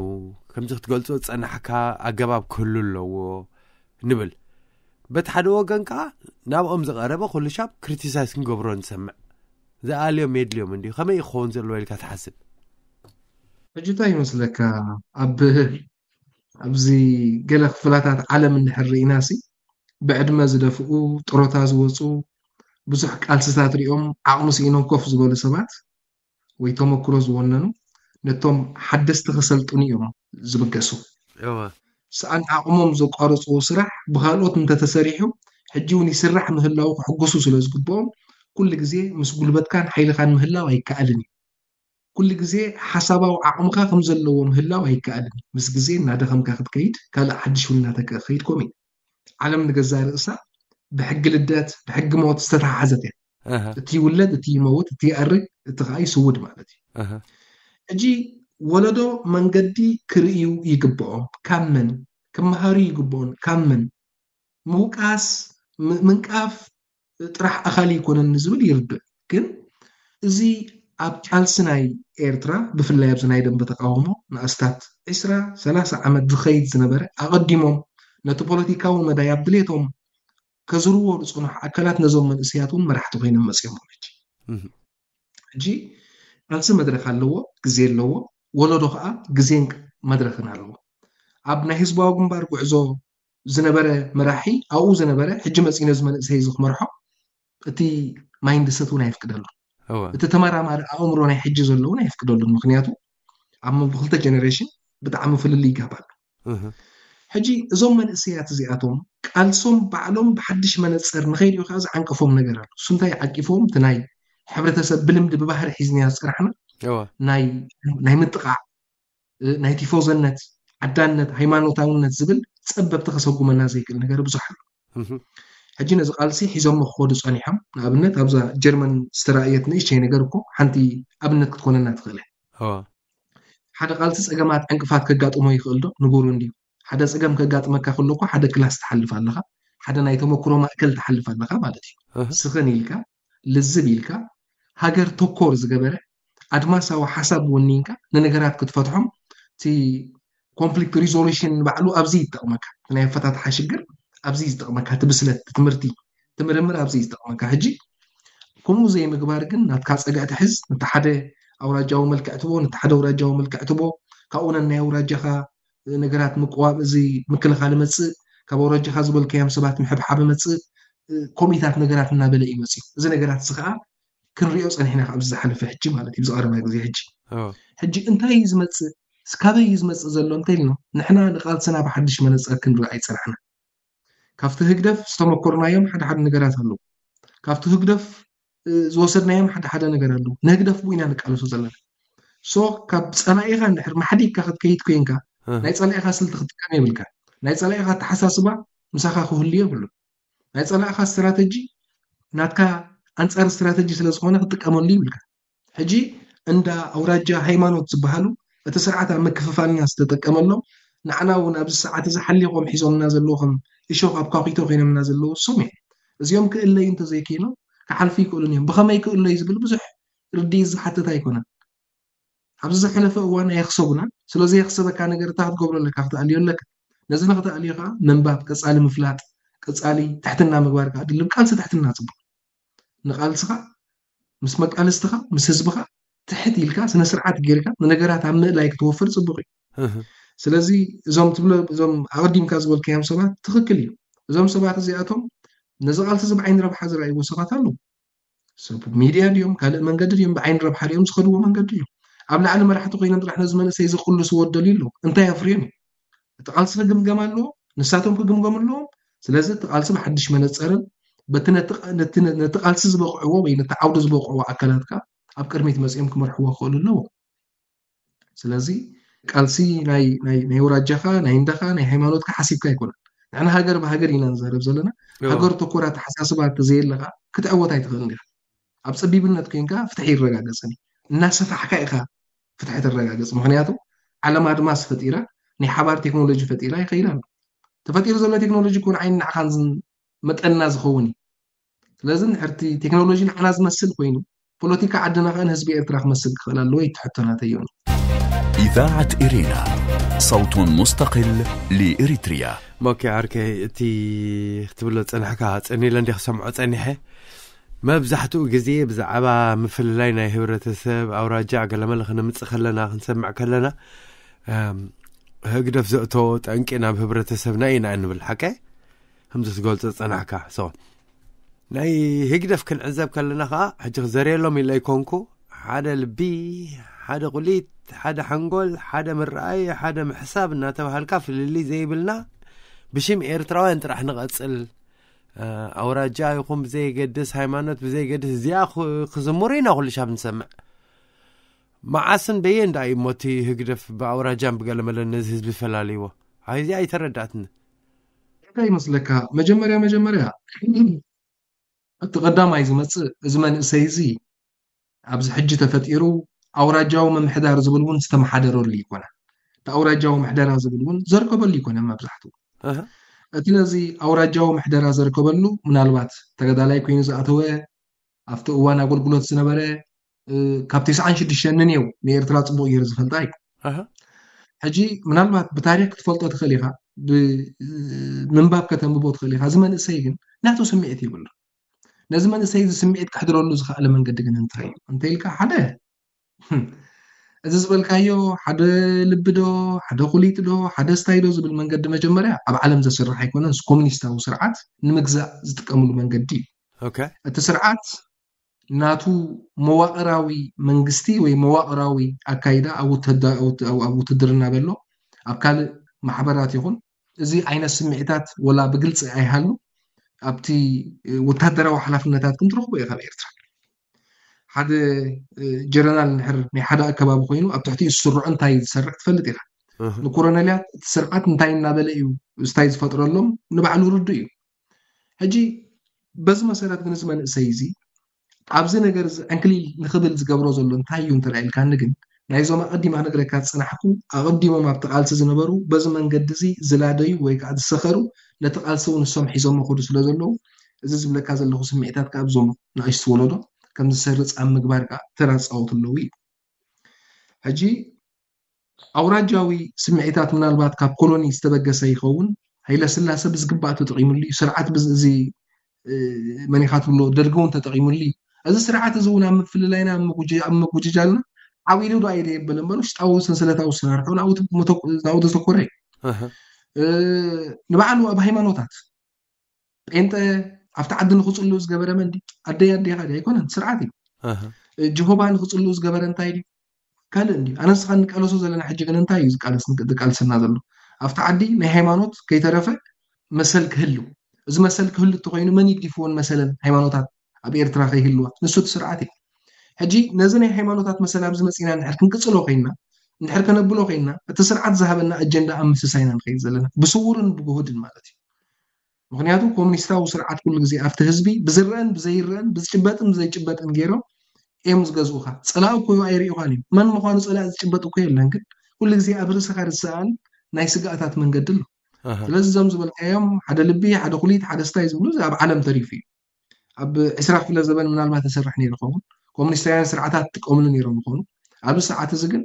ከምዚ ክትገልጾ ዝጸናሕካ ኣገባብ ክህሉ ኣለዎ ንብል። በቲ ሓደ ወገን ከዓ ናብኦም ዝቐረበ ኩሉ ሻብ ክሪቲሳይዝ ክንገብሮ ንሰምዕ። ዝኣልዮም የድልዮም እንዲ ከመይ ክኸውን ዘለዎ ኢልካ ትሓስብ? ሕጂ እንታይ ይመስለካ? ኣብ ኣብዚ ገለ ክፍላታት ዓለም እንድሕር ርኢና ሲ ብዕድመ ዝደፍኡ፣ ጥሮታ ዝወፁ፣ ብዙሕ ቃልስታት ሪኦም ዓቕሚ ስኢኖም ኮፍ ዝበሉ ሰባት ወይ ተመክሮ ዝወነኑ ነቶም ሓደስቲ ክሰልጥኑ እዮም ዝብገሱ። ሰኣን ዓቕሞም ዘቋረፅዎ ስራሕ ብካልኦት እንተተሰሪሑ ሕጂ እውን ይስራሕ ምህላው ክሕጎሱ ስለ ዝግብኦም ኩሉ ግዜ ምስ ጉልበትካን ሓይልኻን ምህላው ኣይከኣልን እዩ። ኩሉ ግዜ ሓሳባዊ ዓቕምኻ ከም ዘለዎ ምህላው ኣይከኣልን እዩ። ምስ ግዜ እናደኸምካ ክትከይድ ካልእ ሓድሽ እውን እናተከ ክከይድ ኮም እዩ። ዓለም ንገዛ ርእሳ ብሕጊ ልደት ብሕጊ ሞት ዝተተሓሓዘት እያ። እቲ ይውለድ፣ እቲ ይመውት፣ እቲ ይኣርግ፣ እቲ ከዓ ይስውድ ማለት እዩ። ሕጂ ወለዶ መንገዲ ክርእዩ ይግብኦም። ካብ መን ክመሃሩ ይግብኦን ካብ መን ምውቃስ ምንቃፍ ጥራሕ ኣኻሊ ይኮነኒ ዝብል ይርድእ። ግን እዚ ኣብ ቃልሲ ናይ ኤርትራ ብፍላይ ኣብዚ ናይ ደንበ ተቃውሞ ንኣስታት ዕስራ ሰላሳ ዓመት ዝኸይድ ዝነበረ ኣቐዲሞም ነቲ ፖለቲካዊ መዳይ ኣብ ድሌቶም ከዝርዎ ዝፅንሑ ኣካላት ነዞም መንእሰያት እውን መራሕቲ ኮይኖም መፅኦም። ሕጂ ሕጂ ቃልሲ መድረክ ኣለዎ፣ ግዜ ኣለዎ። ወለዶ ከዓ ግዜን መድረክን ኣለዎ። ኣብ ናይ ህዝባዊ ግንባር ጉዕዞ ዝነበረ መራሒ ኣብኡ ዝነበረ ሕጂ መፂኡ ነዚ መንእሰይ እዚ ክመርሖ እቲ ማይንድሰት እውን ኣይፍቅደሉ። እቲ ተመራማሪ ኣእምሮ ናይ ሕጂ ዘለውን ኣይፍቅደሉን። ምክንያቱ ኣብ መንጎ ክልተ ጀነሬሽን ብጣዕሚ ፍልልይ ይጋብ ኣሎ። ሕጂ እዞም መንእሰያት እዚኣቶም ቃልሶም ባዕሎም ብሓድሽ መነፅር ንኸይሪኡ ከዓ ዝዓንቀፎም ነገር ኣሎ። እሱ እንታይ ዓቂፎም? እቲ ናይ ሕብረተሰብ ብልምዲ ብባህሪ ሒዝናዮ ዝፀናሕና ናይ ምጥቃዕ፣ ናይ ቲፎዘነት፣ ዓዳነት፣ ሃይማኖታውነት ዝብል ፀበብቲ ከሰጉመና ዘይክእል ነገር ብዙሕ ኣሎ። ሕጂ ነዚ ቃልሲ ሒዞሞ ክኸዱ ፀኒሖም። ንኣብነት ኣብዛ ጀርመን ዝተራእየት ንእሽተይ ነገር እኮ ሓንቲ ኣብነት ክትኮነና ትኽእል። ሓደ ቃልሲ ፀገማት ዕንቅፋት ከጋጥሞ ይኽእል ዶ? ንቡር እንድዩ። ሓደ ፀገም ከጋጥመካ ከሎ እኮ ሓደ ክላስ ትሓልፍ ኣለኻ፣ ሓደ ናይ ተመክሮ ማእከል ትሓልፍ ኣለኻ ማለት እዩ። ስኽን ኢልካ ልዝብ ኢልካ ሃገር ተኮር ዝገበረ ኣድማሳዊ ሓሳብ ወኒንካ ንነገራት ክትፈትሖም እቲ ኮንፍሊክት ሪዞሉሽን ንባዕሉ ኣብዚ ይጠቕመካ። ናይ ኣፈታትሓ ሽግር ኣብዚ ዝጠቕመካ፣ እቲ ብስለት፣ እቲ ትምህርቲ፣ እቲ ምርምር ኣብዚ ዝጠቕመካ። ሕጂ ከምኡ ዘይምግባር ግን ናትካ ፀግዒ ትሕዝ። ነቲ ሓደ ኣውራጃዊ መልክዕ ትቦ፣ ነቲ ሓደ ኣውራጃዊ መልክዕ ትቦ፣ ካብኡ ነናይ ኣውራጃኻ ነገራት ምቅዋም፣ እዚ ምክልኻል መፅእ፣ ካብ ኣውራጃኻ ዝበልካዮም ሰባት ምሕብሓብ መፅእ፣ ኮሚታት ነገራት እናበለ እዩ መፅኡ። እዚ ነገራት እዚ ከዓ ክንሪኦ ፀኒሕና ካብ ዝሓለፈ ሕጂ ማለት እዩ፣ ዝቐረበ ግዜ ሕጂ ሕጂ እንታይ እዩ ዝመፅእ፣ ካበይ እዩ ዝመፅእ ዘሎ እንተኢልና ንሕና ንቃልስና ብሓድሽ መነፅር ክንርኢ ኣይፀናሕና። ካብቲ ህግደፍ ዝተመኮርናዮም ሓደ ሓደ ነገራት ኣለዉ። ካብቲ ህግደፍ ዝወሰድናዮም ሓደ ሓደ ነገር ኣለዉ። ንህግደፍ ብኡ ኢና ንቃለሶ ዘለና። ሶ ካብ ፀላኢኻ እንድሕር ማሕዲግካ ክትከይድ ኮይንካ ናይ ፀላኢኻ ስልቲ ክትጥቀም የብልካ። ናይ ፀላኢኻ ኣተሓሳስባ ምሳኻ ክህሉ የብሉ። ናይ ፀላኢኻ ስትራተጂ ናትካ ኣንፃር ስትራተጂ ስለዝኾነ ክትጥቀመሉ ይብልካ። ሕጂ እንዳ ኣውራጃ ሃይማኖት ዝበሃሉ እቲ ስርዓት ኣብ ምክፍፋልና ዝተጠቀመሎም ንዓና እውን ኣብዚ ሰዓት እዚ ሓሊኾም ሒዞምና ዘለዉ ከም እሾኽ ኣብ ኳኺቶ ኮይኖምና ዘለዉ እሶም እዮም። እዚኦም ክእለዩ እንተዘይከይኖም ክሓልፉ ይክእሉን እዮም። ብኸመይ ክእለዩ ዝብል ብዙሕ ርድኢት ዝሓትት ኣይኮነን። ኣብዚ ዝሓለፈ እዋን ኣየኽሰቡና። ስለዚ የኽሰበካ ነገር እታ ክትገብሮ ኣለካ፣ ክትኣልዮ ኣለካ። ነዚ ንክትኣልዮ ከዓ ምንባብ፣ ቀፃሊ ምፍላጥ፣ ቀፃሊ ትሕትና ምግባር ከዓ ድልብ ቃልሲ ትሕትና ፅቡቅ ንቃልስኻ ምስ መቃልስትኻ ምስ ህዝብኻ ትሕት ኢልካ ስነ ስርዓት ጌርካ ንነገራት ኣብ ምእላይ ክትወፍር ፅቡቅ እዩ። ስለዚ እዞም ትብሎ እዞም ኣቐዲምካ ዝበልካዮም ሰባት ትኽክል እዩ። እዞም ሰባት እዚኣቶም ነዚ ቃልሲ እዚ ብዓይኒ ረብሓ ዝረኣይዎ ሰባት ኣለዉ። ሰብ ሚድያ ድዮም ካልእ መንገዲ ድዮም ብዓይኒ ረብሓ ድዮም ዝኸድዎ መንገዲ እዩ። ኣብ ላዕሊ መራሕቲ ኮይኖም ጥራሕ ነዚ መንእሰይ እዚ ክቅልስዎ ዝደልዩ ኣለዉ። እንታይ ኣፍርዮም እዩ? እቲ ቃልሲ ክግምገም ኣለዎ፣ ንሳቶም ክግምገሙ ኣለዎም። ስለዚ እቲ ቃልሲ ብሓድሽ መነፀርን በቲ ነቲ ቃ- ነቲ ነ- ነቲ ቃልሲ ዝበቕዕዎ ወይ ነቲ ዓውዲ ዝበቕዕዎ ኣካላት ከዓ ኣብ ቅድሚት መፂኦም ክመርሕዎ ክኽእሉ ኣለዎም። ስለዚ ቃልሲ ናይ ናይ ናይ ወራጃኻ ናይ እንዳኻ ናይ ሃይማኖትካ ሓሲብካ ኣይኮነን። ንሕና ሃገር ብሃገር ኢና ንዛረብ ዘለና። ሃገር ተኮር ኣተሓሳስባ እንተዘየለካ ክትዕወት ኣይትኽእልን ኢኻ። ኣብ ፀቢብነት ኮይንካ ፍትሒ ይረጋገፅን እዩ። እናሰፋሕካ ኢኻ ፍትሒ ተረጋገፅ። ምክንያቱ ዓለም ኣድማስ ፈጢራ ናይ ሓባር ቴክኖሎጂ ፈጢራ ይኸይድ ኣሎ። ተፈጢሩ ዘሎ ቴክኖሎጂ እኮ ንዓይን ንዓኻን ዝን- መጠንና ዝኸውን እዩ። ስለዚ ንሕርቲ ቴክኖሎጂ ንዓና ዝመስል ኮይኑ ፖለቲካ ዓድና ከኣ ንህዝቢ ኤርትራ ክመስል ክኽእል ኣለዎ እዩ እቲ ሕቶና ተዮኒ። إذاعة إرينا صوت مستقل لإريتريا. ሞኪ ዓርከይ፣ እቲ ክትብሎ ጸናሕካ ጸኒለ እንዲ ክሰምዖ ጸኒሐ። መብዛሕትኡ ግዜ ብዛዕባ ምፍልላይ ናይ ህብረተሰብ ኣውራጃ ገለመለ ክነምጽእ ከለና፣ ክንሰምዕ ከለና፣ እም፣ ህግደፍ ዘእቶ ጠንቂ ናብ ህብረተሰብና ኢና እንብል። ሓቀ? ከምዚ ትገልጾ ጸናሕካ። ሶ ናይ ህግደፍ ክንዕዘብ ከለና ከዓ፣ ሕጂ ክዘርየሎም ኢለ ኣይኮንኩ፣ ሓደ ልቢ፣ ሓደ ቁሊት፣ ሓደ ሓንጎል፣ ሓደ ምርኣይ፣ ሓደ ምሕሳብ እናተባሃልካ ፍልልይ ዘይብልና፣ ብሽም ኤርትራውያን ጥራሕ ንቐጽል። ኣውራጃ ይኹን ብዘይገድስ፣ ሃይማኖት ብዘይገድስ፣ እዚኣ ክዝምሩ ኢና ኩሉ ሻብ ንሰምዕ። መዓስን በየን ደኣ እዩ ሞቲ ህግደፍ ብኣውራጃን ብገለመለን ነዚ ህዝቢ ፈላልይዎ? ኣይዚኣ ኣይተረዳእትኒ። እንታይ ይመስለካ? መጀመርያ መጀመርያ እቲ ቀዳማይ ዝመጽእ፣ እዚ መንእሰይ እዚ ኣብዚ ሕጂ ተፈጢሩ ኣውራጃዊ ምምሕዳር ዝብል እውን ዝተመሓደረሉ ይኮነ። እቲ ኣውራጃዊ ምሕደራ ዝብል እውን ዘርከበሉ ይኮነ። መብዛሕትኡ እቲ ነዚ ኣውራጃዊ ምሕደራ ዘርከበሉ፣ ምናልባት ተጋዳላይ ኮይኑ ዝኣተወ፣ ኣብቲ እዋን ኣገልግሎት ዝነበረ፣ ካብ ተስዓን ሽዱሽተን ንኔው ንኤርትራ ጽቡቕ ገይሩ ዝፈልጣ እዩ። ሕጂ ምናልባት ብታሪክ ክትፈልጦ ትኽእል ኢኻ፣ ብምንባብ ከተንብቦ ትኽእል ኢኻ። እዚ መንእሰይ ግን ናቱ ስምዒት ይብሉ። ነዚ መንእሰይ እዚ ስምዒት ክሕድረሉ ዝኽኣለ መንገዲ ግን እንታይ እዩ እንተ ኢልካ፣ ሓደ፣ እዚ ዝበልካዮ፣ ሓደ ልቢ ዶ፣ ሓደ ኩሊት ዶ፣ ሓደ ስታይ ዶ ዝብል መንገዲ መጀመርያ ኣብ ዓለም ዘስርሕ ኣይኮነን። ኮሚኒስታዊ ስርዓት ንምግዛእ ዝጥቀምሉ መንገዲ እዩ። እቲ ስርዓት ናቱ መዋቕራዊ መንግስቲ ወይ መዋቕራዊ ኣካይዳ ኣብ ውትድርና በሎ፣ ኣብ ካልእ ማሕበራት ይኹን፣ እዚ ዓይነት ስምዒታት ወላ ብግልፂ ኣይሃሉ፣ ኣብቲ ወታደራዊ ሓላፍነታት ግን ትረኽቦ ኢኻ። ኣብ ኤርትራ ሓደ ጀነራል ንድሕር ናይ ሓደ ኣከባቢ ኮይኑ፣ ኣብ ትሕቲ ዝስርዑ እንታይ ዝሰርዕ ትፈልጥ ኢኻ። ንኮሮነልያት እቲ ስርዓት እንታይ እናበለ እዩ ስታይ ዝፈጥረሎም ንባዕሉ ርዱ እዩ። ሕጂ በዚ መሰረት ግን እዚ መንእሰይ እዚ ኣብዚ ነገር እዚ ዕንክሊል ንኽብል ዝገብሮ ዘሎ እንታይ እዩ እንተ ኢልካኒ፣ ግን ናይዞም ኣቐዲማ ክነግረካ ዝጸናሕኩ፣ ኣቐዲሞም ኣብቲ ቃልሲ ዝነበሩ፣ በዚ መንገዲ እዚ ዝላደዩ ወይ ከዓ ዝሰኸሩ፣ ነቲ ቃልሲ እውን ንሶም ሒዞሞ ክዱ ስለ ዘለዉ፣ እዚ ዝብለካ ዘለኹ ስምዒታት ከዓ ኣብዞም ንኣሽቱ ወለዶ ከም ዝሰርጽ ኣብ ምግባር ከዓ ተራ ዝጻወቱ ኣለዉ እዩ። ሕጂ ኣውራጃዊ ስምዒታት ምናልባት ካብ ኮሎኒ ዝተበገሰ ይኸውን። ሃይለ ስላሰ ብዝግባእ ተጠቒሙሉ እዩ። ስርዓት ብዝ-፣ እዚ፣ እ፣ መን ኢኻ ትብሎ፣ ደርጊ እውን ተጠቒሙሉ እዩ። እዚ ስርዓት እዚ እውን ኣብ ምፍልላይና፣ ኣብ ምጉጅ-፣ ኣብ ምጉጅጃልና ዓው ኢሉ ዶ ኣይደ የበለ እምበር፣ ውሽጣዊ ሰንሰለታዊ ስራርሑ ናብኡ ተ-፣ መተኩ-፣ ናብኡ ዘተኮረ እዩ። እ፣ ንባዕሉ ኣብ ሃይማኖታት ጴንጠ ኣብቲ ዓዲ ንክፅልኡ ዝገበረ መን ድዩ? ኣደይ ኣዴኻ ድዩ? ኣይኮነን፣ ስርዓት እዩ። ጀሆባ ንክፅልኡ ዝገበረ እንታይ ድዩ? ካልእ እንድዩ። ኣነ ንስኻ ንቃለሶ ዘለና ሕጂ ግን እንታይ እዩ ዝቃለስ-፣ ዝቃልሰና ዘሎ? ኣብቲ ዓዲ ናይ ሃይማኖት ከይተረፈ መሰል ክህሉ፣ እዚ መሰል ክህሉ እንተኮይኑ መን ይግዲፍዎን መሰለን ሃይማኖታት ኣብ ኤርትራ ከይህልዋ? ንሱ እቲ ስርዓት እዩ። ሕጂ ነዚ ናይ ሃይማኖታት መሰል ኣብዚ መፂና እንድሕር ክንቅፅሎ ኮይንና፣ እንድሕር ከነብሎ ኮይንና፣ እቲ ስርዓት ዝሃበና ኣጀንዳ ኣብ ምስሳይና ንኸይድ ዘለና፣ ብስውርን ብግሁድን ማለት እዩ። ምክንያቱ ኮሙኒስታዊ ስርዓት ኩሉ ግዜ ኣብቲ ህዝቢ ብዝረአን ብዘይረአን ብዝጭበጥን ብዘይጭበጥን ገይሮም እዮም ዝገዝኡኻ። ጸላኢ እኮ ኣይርእዩኻን እዮም። መን ምዃኑ ጸላኢ ዝጭበጥ እኮ የለን። ግን ኩሉ ግዜ ኣብ ርእስኻ ዝሰኣል ናይ ስጋኣታት መንገዲ ኣሎ። ስለዚ እዞም ዝበልካዮም ሓደ ልቢ፣ ሓደ ኩሊት፣ ሓደ ስታይ ዝብሉ ኣብ ዓለም ተሪፉ እዩ። ኣብ ዕስራ ክፍለ ዘበን ምናልባት ተሰርሕ ነይሩ ይኸውን። ኮሙኒስታውያን ስርዓታት ጥቀምሉ ነይሮም ይኾኑ። ኣብዚ ሰዓት እዚ ግን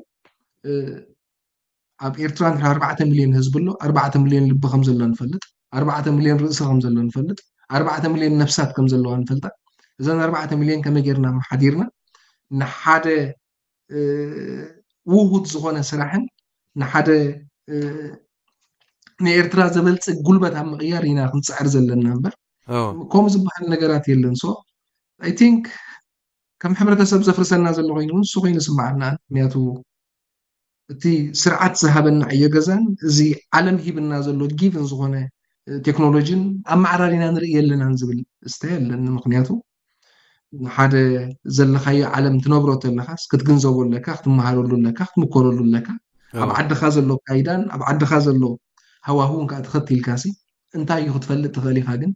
ኣብ ኤርትራ እንድሕር ኣርባዕተ ሚልዮን ህዝቢ ኣሎ፣ ኣርባዕተ ሚልዮን ልቢ ከም ዘሎ ንፈልጥ፣ ኣርባዕተ ሚልዮን ርእሲ ከም ዘሎ ንፈልጥ፣ ኣርባዕተ ሚልዮን ነፍሳት ከም ዘለዋ ንፈልጣ። እዘን ኣርባዕተ ሚልዮን ከመይ ጌርና ኣመሓዲርና ንሓደ ውሁድ ዝኾነ ስራሕን ንሓደ ንኤርትራ ዘበልጽግ ጉልበት ኣብ ምቕያር ኢና ክንጽዕር ዘለና እምበር፣ ከምኡ ዝበሃል ነገራት የለን። So I think ከም ሕብረተሰብ ዘፍርሰና ዘሎ ኮይኑ ንሱ ኮይኑ ስምዓና። ምክንያቱ እቲ ስርዓት ዝሃበና ዕዮ ገዛን እዚ ዓለም ሂብና ዘሎ ጊቭን ዝኾነ ቴክኖሎጂን ኣመዓራሪና ንርኢ የለናን ዝብል እስተ የለን። ምክንያቱ ሓደ ዘለኻዮ ዓለም ትነብሮ ተለኻስ ክትግንዘቦ ኣለካ፣ ክትመሃረሉ ኣለካ፣ ክትምኮረሉ ኣለካ። ኣብ ዓድኻ ዘሎ ካይዳን ኣብ ዓድኻ ዘሎ ሃዋህውን ከዓ ተኸቲልካሲ እንታይ እዩ ክትፈልጥ ትኽእል ኢኻ። ግን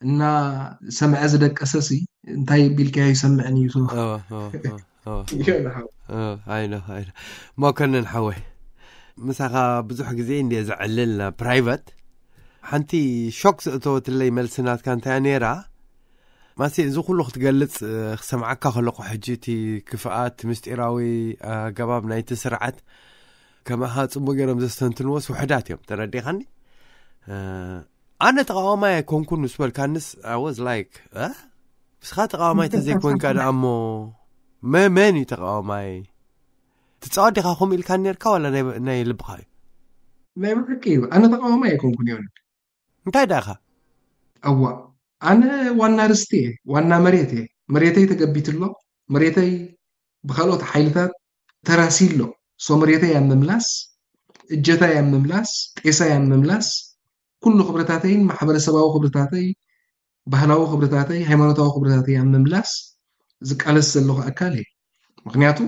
እና ሰምዐ ዝደቀሰ ሲ እንታይ ቢልካ ይሰምዕን እዩ። ኣይነ ኣይነ መኮንን ሓወይ፣ ምሳኻ ብዙሕ ግዜ እንደ ዘዕልል ፕራይቨት ሓንቲ ሾክ ዘእተወትለይ መልሲ ናትካ እንታይ ነይራ? ማሲ እዚ ኩሉ ክትገልጽ ክሰምዓካ ከለኹ ሕጂ እቲ ክፍኣት ምስጢራዊ ኣገባብ ናይቲ ስርዓት ከማኻ ጽቡቅ ገይሮም ዘስተንትንዎስ ውሕዳት እዮም። ተረዲኻኒ? ኣነ ተቃዋማይ ኣይኮንኩን ምስ በልካንስ፣ I was like, ንስኻ ተቃዋማይ ተዘይኮንካ ደኣ እሞ መን እዩ ተቃዋማይ? ትጻወት ዲኻ ከምኡ ኢልካ ነርካ ዋላ ናይ ልብኻ እዩ? ናይ ብሓቂ እዩ። ኣነ ተቃዋማይ ኣይኮንኩን ይሆን። እንታይ ደኣ ኢኻ? ኣዋ፣ ኣነ ዋና ርስቲ እየ፣ ዋና መሬት እየ። መሬተይ ተገቢትሎ፣ መሬተይ ብካልኦት ሓይልታት ተራሲሎ። ሶ መሬተይ ኣብ ምምላስ፣ እጀታይ ኣብ ምምላስ፣ ጤሳይ ኣብ ምምላስ፣ ኩሉ ክብርታተይን ማሕበረሰባዊ ክብርታተይ፣ ባህላዊ ክብርታተይ፣ ሃይማኖታዊ ክብርታተይ ኣብ ምምላስ ዝቃለስ ዘለኹ ኣካል እየ። ምክንያቱ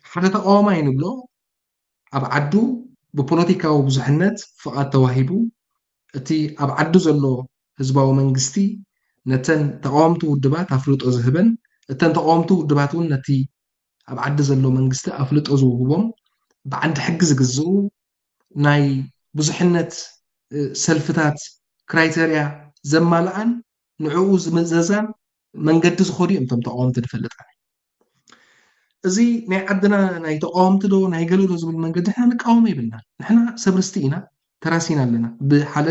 ሓደ ተቃዋማይ ንብሎ ኣብ ዓዱ ብፖለቲካዊ ብዙሕነት ፍቓድ ተዋሂቡ፣ እቲ ኣብ ዓዱ ዘሎ ህዝባዊ መንግስቲ ነተን ተቃወምቲ ውድባት ኣፍልጦ ዝህበን፣ እተን ተቃወምቲ ውድባት እውን ነቲ ኣብ ዓዲ ዘሎ መንግስቲ ኣፍልጦ ዝውህቦም፣ ብዓንዲ ሕጊ ዝግዝኡ፣ ናይ ብዙሕነት ሰልፍታት ክራይተርያ ዘማልኣን ንዕኡ ዝምዘዛን መንገዲ ዝኸዱ እዮም እቶም ተቃወምቲ ንፈልጥ። እዚ ናይ ዓድና ናይ ተቃወምቲ ዶ ናይ ገለ ዶ ዝብል መንገዲ ንሕና ንቃወሞ ይብልና። ንሕና ሰብ ርስቲ ኢና፣ ተራሲና ኣለና። ብሓደ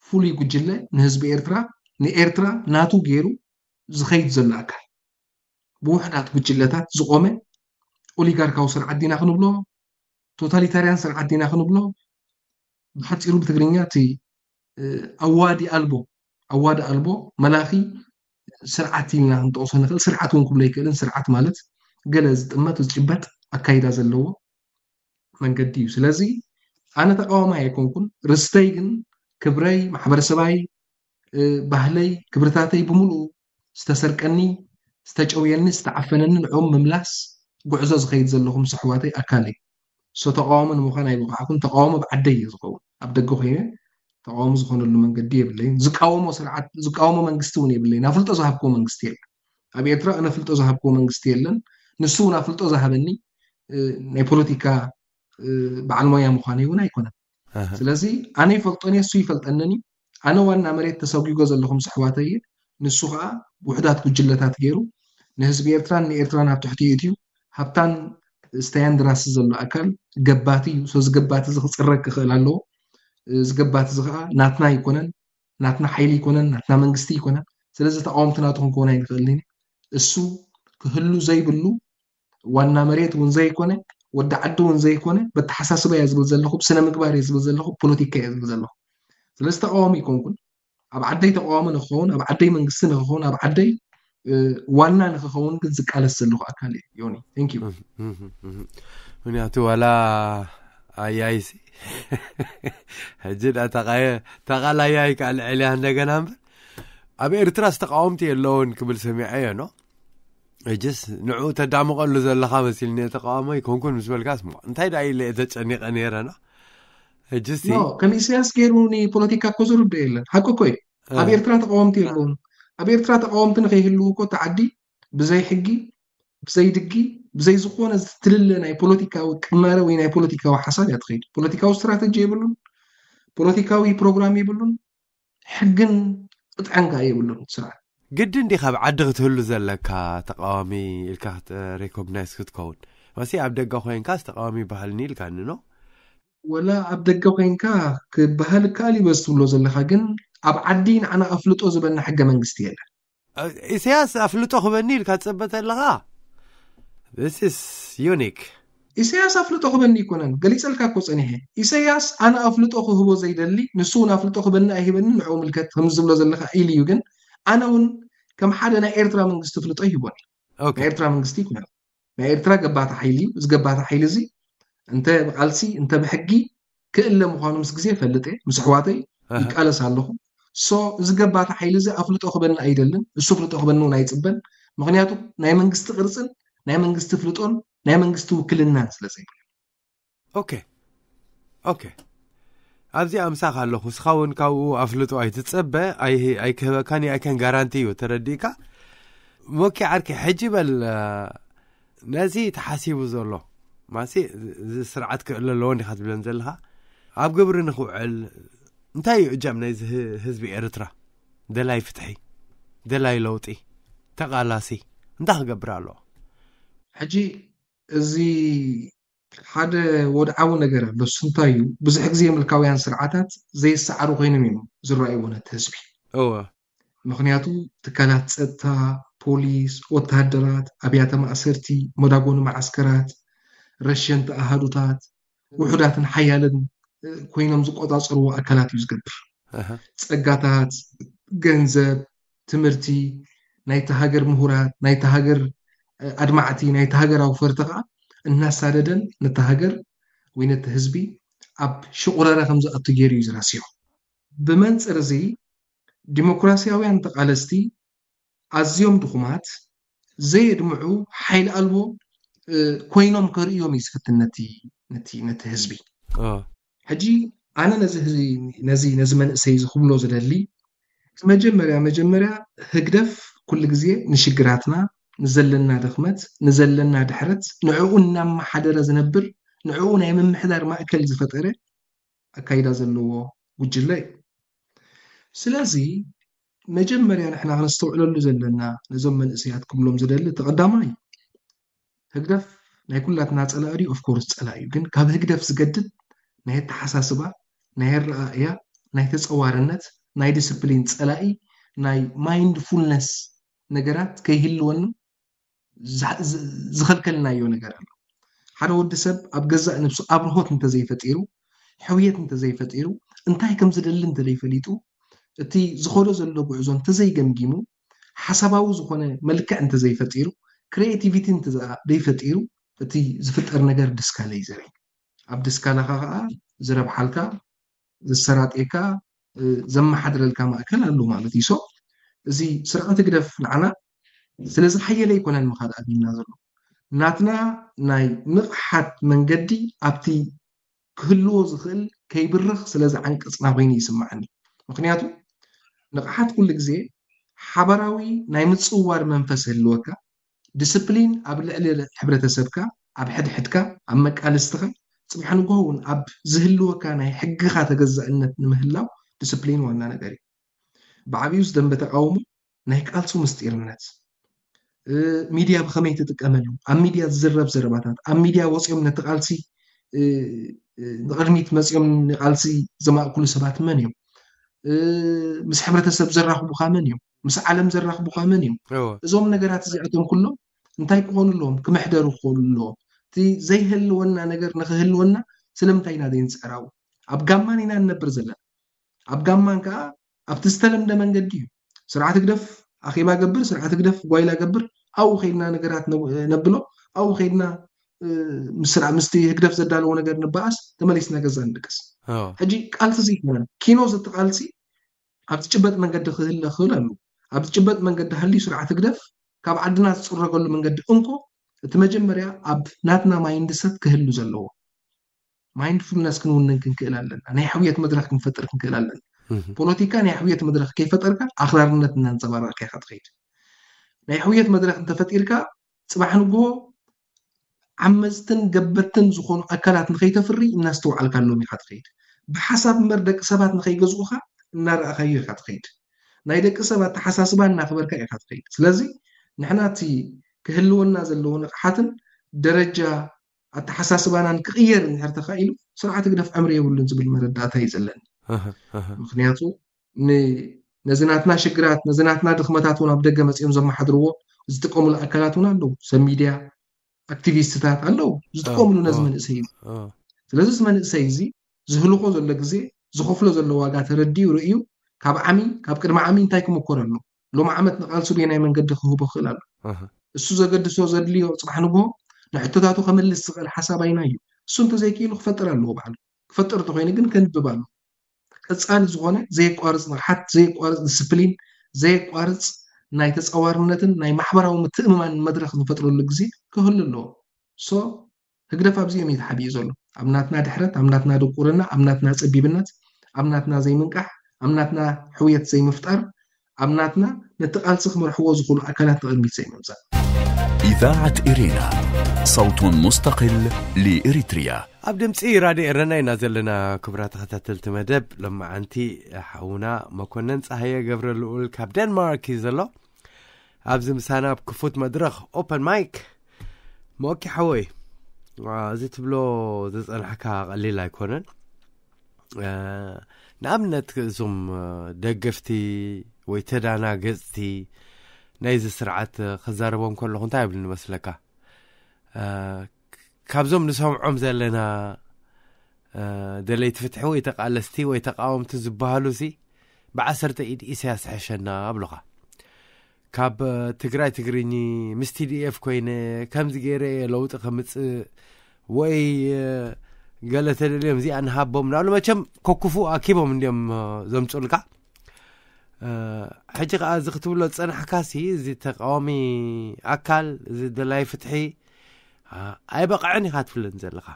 ፍሉይ ጉጅለ ንህዝቢ ኤርትራ፣ ንኤርትራ ናቱ ገይሩ ዝኸይድ ዘሎ ኣካል፣ ብውሕዳት ጉጅለታት ዝቆመ ኦሊጋርካዊ ስርዓት ዲና ክንብሎ፣ ቶታሊታርያን ስርዓት ዲና ክንብሎ፣ ብሓፂሩ ብትግርኛ እቲ ኣዋዲ ኣልቦ፣ ኣዋዲ ኣልቦ መላኺ ስርዓት ኢልና ክንጠቕሶ ንኽእል። ስርዓት እውን ክብሎ ኣይክእልን። ስርዓት ማለት ገለ ዝጥመት ዝጭበጥ ኣካይዳ ዘለዎ መንገዲ እዩ። ስለዚ ኣነ ተቃዋማይ ኣይኮንኩን። ርስተይ ግን፣ ክብረይ፣ ማሕበረሰባይ፣ ባህለይ፣ ክብርታተይ ብምሉኡ ዝተሰርቀኒ፣ ዝተጨውየኒ፣ ዝተዓፈነኒ ንዕኦም ምምላስ ጉዕዞ ዝኸይድ ዘለኹ ምስ ኣሕዋተይ ኣካል እዩ። ሶ ተቃዋሞ ንምዃን ኣይበቃዕኩን። ተቃዋሞ ኣብ ዓደይ እዩ ዝኸውን። ኣብ ደገ ኮይነ ተቃዋሞ ዝኾነሉ መንገዲ የብለይን። ዝቃወሞ ስርዓት፣ ዝቃወሞ መንግስቲ እውን የብለይን። ኣፍልጦ ዝሃብክዎ መንግስቲ የለን። ኣብ ኤርትራ ኣነ ኣፍልጦ ዝሃብክዎ መንግስቲ የለን። ንሱ እውን ኣፍልጦ ዝሃበኒ ናይ ፖለቲካ በዓል ሞያ ምዃነይ እውን ኣይኮነን። ስለዚ ኣነ ይፈልጦን እየ፣ እሱ ይፈልጠንን እዩ። ኣነ ዋና መሬት ተሰጒጎ ዘለኹ ምስ ኣሕዋተይ እየ። ንሱ ከዓ ውሕዳት ጉጅለታት ገይሩ ንህዝቢ ኤርትራን ንኤርትራን ኣብ ትሕቲ እትዩ ሃብታን ስተያን ድራሲ ዘሎ ኣካል ገባቲ እዩ። ሶ ዝገባቲ እዚ ክፅረግ ክኽእል ኣለዎ። ዝገባቲ እዚ ከዓ ናትና ይኮነን፣ ናትና ሓይሊ ይኮነን፣ ናትና መንግስቲ ይኮነን። ስለዚ ተቃወምቲ ናቱ ክንከውን ኣይንኽእልን። እሱ ክህሉ ዘይብሉ ዋና መሬት እውን ዘይኮነ፣ ወዲ ዓዲ እውን ዘይኮነ፣ በተሓሳስባ እየ ዝብል ዘለኹ፣ ብስነ ምግባር እየ ዝብል ዘለኹ፣ ፖለቲካ እየ ዝብል ዘለኹ። ስለዚ ተቃዋሚ ይኮንኩን። ኣብ ዓደይ ተቃዋሚ ንክኸውን፣ ኣብ ዓደይ መንግስቲ ንክኸውን፣ ኣብ ዓደይ ዋና ንክኸውን ግን ዝቃለስ ዘለኹ ኣካል እየ። ዮኒ፣ thank you። ምክንያቱ ዋላ ኣያይሲ ሕጂ ዳ ተቃየ ተቃላያይ ከዓ ልዕልያ እንደገና እምበር ኣብ ኤርትራ ዝተቃወምቲ የለውን ክብል ሰሚዐ እየ ኖ። ሕጅስ ንዑ ተዳምቐሉ ዘለኻ መሲልኒ፣ ተቃዋሞ ይኮንኩን ምስ በልካስ ሞ እንታይ ደኣ ኢለ እየ ተጨኒቐ ነይረና። ሕጅስ ኖ፣ ከም ኢሳያስ ገይሩ ንፖለቲካ እኮ ዝርዶ የለን። ሓቂ እኮ እዩ። ኣብ ኤርትራ ተቃወምቲ የለውን። ኣብ ኤርትራ ተቃወምቲ ንከይህልው እኮ እቲ ዓዲ ብዘይ ሕጊ፣ ብዘይ ድጊ፣ ብዘይ ዝኾነ ዝትልለ ናይ ፖለቲካዊ ቅመረ ወይ ናይ ፖለቲካዊ ሓሳብ እያ ትኸይድ። ፖለቲካዊ ስትራተጂ የብሉን፣ ፖለቲካዊ ፕሮግራም የብሉን፣ ሕግን ቅጥዐን ከዓ የብሉን ስርዓት። ግድን ዲኻ ኣብ ዓዲ ክትህሉ ዘለካ ተቃዋሚ ኢልካ ሬኮግናይዝ ክትከውን? መሲ ኣብ ደገ ኮይንካስ ተቃዋሚ ይበሃልኒ ኢልካኒ ኖ? ወላ ኣብ ደገ ኮይንካ ክበሃል ይከኣል እዩ በዚ ትብሎ ዘለካ፣ ግን ኣብ ዓዲ ንዓና ኣፍልጦ ዝበና ሕገ መንግስቲ የለን። ኢሳያስ ኣፍልጦ ክበኒ ኢልካ ትጸበ ተለኻ? This is unique። ኢሳያስ ኣፍልጦ ክበኒ ይኮነን፣ ገሊጸልካ እኮ ጸኒሐ። ኢሳያስ ኣነ ኣፍልጦ ክህቦ ዘይደሊ፣ ንሱ እውን ኣፍልጦ ክበኒ ኣይህበኒ፣ ንዕኡ ምልከት ከም ዝብሎ ዘለካ ኢሉ እዩ። ግን ኣነ እውን ከም ሓደ ናይ ኤርትራ መንግስቲ ፍልጦ ይህቦን እዩ። ናይ ኤርትራ መንግስቲ ይኮነን፣ ናይ ኤርትራ ገባቲ ሓይሊ እዩ። እዚ ገባቲ ሓይሊ እዚ እንተ ብቃልሲ እንተ ብሕጊ ክእለ ምዃኑ ምስ ግዜ ፈልጥ እየ። ምስ ኣሕዋተይ ይቃለስ ኣለኹ። ሶ እዚ ገባቲ ሓይሊ እዚ ኣፍልጦ ክበኒ ኣይደልን፣ እሱ ፍልጦ ክበኒ እውን ኣይጽበን። ምክንያቱ ናይ መንግስቲ ቅርጽን ናይ መንግስቲ ፍልጦን ናይ መንግስቲ ውክልናን ስለ ዘይብሉ። ኦኬ ኦኬ፣ ኣብዚኣ ምሳኻ ኣለኹ። እስኻ እውን ካብኡ ኣፍልጦ ኣይትጸበ፣ ኣይክህበካን ኣይከን ጋራንቲ እዩ። ተረዲእካ? ሞኪ ዓርኪ፣ ሕጂ በል፣ ነዚ ተሓሲቡ ዘሎ ማሲ፣ እዚ ስርዓት ክእለ ኣለዎ እንዲኻ ትብለን ዘለኻ፣ ኣብ ግብሪ ንኽውዕል እንታይ እዩ እጃም ናይዚ ህዝቢ ኤርትራ? ደላይ ፍትሒ፣ ደላይ ለውጢ፣ ተቓላሲ እንታይ ክገብር ኣለዎ? ሕጂ እዚ ሓደ ወድዓዊ ነገር ኣሎ። እሱ እንታይ እዩ? ብዙሕ ግዜ ምልካውያን ስርዓታት ዘይሰዓሩ ኮይኖም እዮም ዝረኣይዎ ነቲ ህዝቢ። እወ ምክንያቱ ትካላት ጸጥታ፣ ፖሊስ፣ ወተሃደራት፣ ኣብያተ ማእሰርቲ፣ መዳጎኒ መዓስከራት፣ ረሸንቲ ኣሃዱታት፣ ውሑዳትን ሓያልን ኮይኖም ዝቆጻጸርዎ ኣካላት እዩ ዝገብር። ጸጋታት፣ ገንዘብ፣ ትምህርቲ ናይቲ ሃገር ምሁራት፣ ናይቲ ሃገር ኣድማዕቲ፣ ናይቲ ሃገር ኣውፈርቲ ከዓ እናሳደደን ነቲ ሃገር ወይ ነቲ ህዝቢ ኣብ ሽቑረረ ከም ዝኣቱ ገይሩ እዩ ዝረስዮ። ብመንፅር እዚ ዲሞክራሲያውያን ተቓለስቲ ኣዝዮም ድኹማት፣ ዘየድምዑ፣ ሓይሊ ኣልቦ ኮይኖም ከርእዮም እዩ ዝፍትን ነቲ ህዝቢ። ሕጂ ኣነ ነዚ ነዚ ነዚ መንእሰይ እዚ ክብሎ ዝደሊ፣ መጀመርያ መጀመርያ ህግደፍ ኩሉ ግዜ ንሽግራትና፣ ንዘለና ድኽመት፣ ንዘለና ድሕረት፣ ንዕኡ እናመሓደረ ዝነብር፣ ንዕኡ ናይ ምምሕዳር ማእከል ዝፈጠረ ኣካይዳ ዘለዎ ጉጅለ እዩ። ስለዚ መጀመርያ ንሕና ክነስተውዕለሉ ዘለና፣ ነዞም መንእሰያት ክብሎም ዝደሊ፣ እቲ ቀዳማይ፣ ህግደፍ ናይ ኩላትና ጸላኢ ድዩ? ኦፍኮርስ ጸላኢ እዩ። ግን ካብ ህግደፍ ዝገድድ ናይ ኣተሓሳስባ፣ ናይ ኣረኣእያ፣ ናይ ተጸዋርነት፣ ናይ ዲስፕሊን ጸላኢ፣ ናይ ማይንድፉልነስ ነገራት ከይህልወኑ ዝኸልከልናዮ ነገር ኣሎ። ሓደ ወዲ ሰብ ኣብ ገዛእ ነብሱ ኣብርሆት እንተዘይፈጢሩ፣ ሕውየት እንተዘይፈጢሩ፣ እንታይ ከም ዝደሊ እንተዘይፈሊጡ፣ እቲ ዝኸዶ ዘሎ ጉዕዞ እንተዘይገምጊሙ፣ ሓሳባዊ ዝኾነ መልክዕ እንተዘይፈጢሩ፣ ክሪኤቲቪቲ እንተዘይፈጢሩ፣ እቲ ዝፍጠር ነገር ድስካለ እዩ ዘርኢ። ኣብ ድስካላኻ ከዓ ዝረብሓልካ፣ ዘሰራጤካ፣ ዘመሓድረልካ ማእከል ኣሎ ማለት እዩ። ሶ እዚ ስርዓት ህግደፍ ንዓና ስለዝሓየለ ኣይኮነን ምኻድ ኣብይና ዘሎ። ናትና ናይ ንቕሓት መንገዲ ኣብቲ ክህልዎ ዝኽእል ከይብርኽ ስለ ዝዓንቀጽና ኮይኑ ይስምዓኒ። ምክንያቱ ንቕሓት ኩሉ ግዜ ሓባራዊ ናይ ምጽውዋር መንፈስ ህልወካ፣ ዲስፕሊን ኣብ ልዕሊ ሕብረተሰብካ፣ ኣብ ሕድሕድካ፣ ኣብ መቃልስትኻ፣ ጽባሕ ንግሆ እውን ኣብ ዝህልወካ ናይ ሕግኻ ተገዛእነት ንምህላው ዲስፕሊን ዋና ነገር እዩ። ብዓብዩስ ደንበ ተቃውሞ ናይ ቃልሱ ምስጢርነት፣ ሚድያ ብኸመይ ትጥቀመሉ፣ ኣብ ሚድያ ዝዝረብ ዘረባታት፣ ኣብ ሚድያ ወፂኦም ነቲ ቃልሲ ንቅድሚት መፂኦም ንቃልሲ ዘማእክሉ ሰባት መን እዮም? ምስ ሕብረተሰብ ዘራኽቡኻ መን እዮም? ምስ ዓለም ዘራኽቡኻ መን እዮም? እዞም ነገራት እዚኣቶም ኩሎም እንታይ ክኾኑ ኣለዎም? ክምሕደሩ ክኾኑ ኣለዎም። እቲ ዘይህልወና ነገር ንክህልወና ስለምንታይ ኢና ዘይንፅዕራዊ? ኣብ ጋማን ኢና ንነብር ዘለና። ኣብ ጋማን ከዓ ኣብቲ ዝተለምደ መንገዲ እዩ። ስርዓት ህግደፍ ኣኼባ ገብር፣ ስርዓት ህግደፍ ጓይላ ገብር፣ ኣብኡ ከይድና ነገራት ነብሎ፣ ኣብኡ ከይድና ምስቲ ህግደፍ ዘዳለዎ ነገር ንበኣስ፣ ተመሊስና ገዛ ንድቅስ። ሕጂ ቃልሲ ዘይኮነን ኪኖ ዘተቃልሲ ኣብ ዝጭበጥ መንገዲ ክህለ ክእል ኣሉ። ኣብ ዝጭበጥ መንገዲ ሃልዩ ስርዓት ህግደፍ ካብ ዓድና ዝፅረገሉ መንገዲ እንኮ እቲ መጀመርያ ኣብ ናትና ማይንድሰት ክህሉ ዘለዎ ማይንድፉልነስ ክንውንን ክንክእል ኣለና። ናይ ሕውየት መድረክ ክንፈጥር ክንክእል ኣለና። ፖለቲካ ናይ ሕውየት መድረክ ከይፈጠርካ ኣክራርነት እናንፀባረቅካ ኢካ ትኸይድ። ናይ ሕውየት መድረክ እንተፈጢርካ ፅባሕ ንግሆ ዓመፅትን ገበትን ዝኾኑ ኣካላት ንከይተፍሪ እናስተውዓልካሎም ኢካ ትኸይድ። ብሓሳብ እምበር ደቂ ሰባት ንከይገዝኡካ እናረኣካዮ ኢካ ትኸይድ። ናይ ደቂ ሰባት ተሓሳስባ እናክበርካ ኢካ ትኸይድ። ስለዚ ንሕና እቲ ክህልወና ዘለዎ ንቕሓትን ደረጃ ኣተሓሳስባናን ክቕየር እንድሕር ተኻኢሉ ስርዓት ህግደፍ ዕምሪ የብሉን ዝብል መረዳእታ እዩ ዘለኒ። ምክንያቱ ነዚ ናትና ሽግራት፣ ነዚ ናትና ድኽመታት እውን ኣብ ደገ መፂኦም ዘመሓድርዎ ዝጥቀሙሉ ኣካላት እውን ኣለዉ። ሰብ ሚድያ፣ ኣክቲቪስትታት ኣለዉ ዝጥቀሙሉ ነዚ መንእሰይ እዩ። ስለዚ እዚ መንእሰይ እዚ ዝህልኮ ዘሎ ግዜ፣ ዝኸፍሎ ዘሎ ዋጋ ተረዲኡ ርእዩ ካብ ዓሚ ካብ ቅድሚ ዓሚ እንታይ ክምኮር ኣሎ፣ ሎም ዓመት ንቃልሱ በየናይ መንገዲ ክህቦ ክእል ኣሎ። እሱ ዘገድሶ ዘድልዮ ፅባሕ ንግሆ ንሕቶታቱ ከምልስ ዝኽእል ሓሳብ ኣይና እዩ። እሱ እንተዘይክኢሉ ክፈጥር ኣለዎ ባዕሉ። ክፈጥር እንተኮይኑ ግን ከንብብ ኣሎ። ቀፃሊ ዝኾነ ዘየቋርፅ ንቕሓት፣ ዘየቋርፅ ዲስፕሊን፣ ዘየቋርፅ ናይ ተፃዋርነትን ናይ ማሕበራዊ ምትእምማን መድረክ ዝፈጥረሉ ግዜ ክህሉ ኣለዎ። ሶ ህግደፍ ኣብዚኦም እዩ ተሓቢኡ ዘሎ። ኣብ ናትና ድሕረት፣ ኣብ ናትና ድቁርና፣ ኣብ ናትና ፀቢብነት፣ ኣብ ናትና ዘይምንቃሕ፣ ኣብ ናትና ሕውየት ዘይምፍጣር፣ ኣብ ናትና ነቲ ቃልሲ ክመርሕዎ ዝኽእሉ ኣካላት ንቕድሚት ዘይምምፃእ። إذاعة إرينا، صوت مستقل لإريتريا. ኣብ ድምፂ ራድዮ ኤረና ኢና ዘለና። ክቡራት ተኸታተልቲ መደብ ሎማዓንቲ ሓውና መኮነን ፀሃየ ገብረ ልኡል ካብ ደንማርክ እዩ ዘሎ። ኣብዚ ምሳና ኣብ ክፉት መድረኽ ኦፐን ማይክ። ሞኪ ሓወይ፣ እዚ ትብሎ ዝጸናሕካ ቀሊል ኣይኮነን። ንኣብነት እዞም ደገፍቲ ወይ ተዳናገጽቲ ናይዚ ስርዓት ክዛረቦም ከለኹ እንታይ ይብል ንመስለካ? ካብዞም ንሰምዖም ዘለና ደለይቲ ፍትሒ ወይ ተቃለስቲ ወይ ተቃወምቲ ዝበሃሉ ሲ ብዓሰርተ ኢድ ኢሳያስ ሕሸና ኣብሉኻ። ካብ ትግራይ ትግርኝ ምስ ቲዲኤፍ ኮይነ ከምዚ ገይረ ለውጢ ከምፅእ ወይ ገለ ተደልዮም እዚኣ ንሃቦም ናብሉ መቸም ከኩፉ ኣኪቦም እንዲዮም ዘምፁልካ። ሕጂ ከዓ እዚ ክትብሎ ዝፀናሕካሲ እዚ ተቃዋሚ ኣካል እዚ ደላይ ፍትሒ ኣይበቕዕን ኢኻ ትብለኒ ዘለኻ።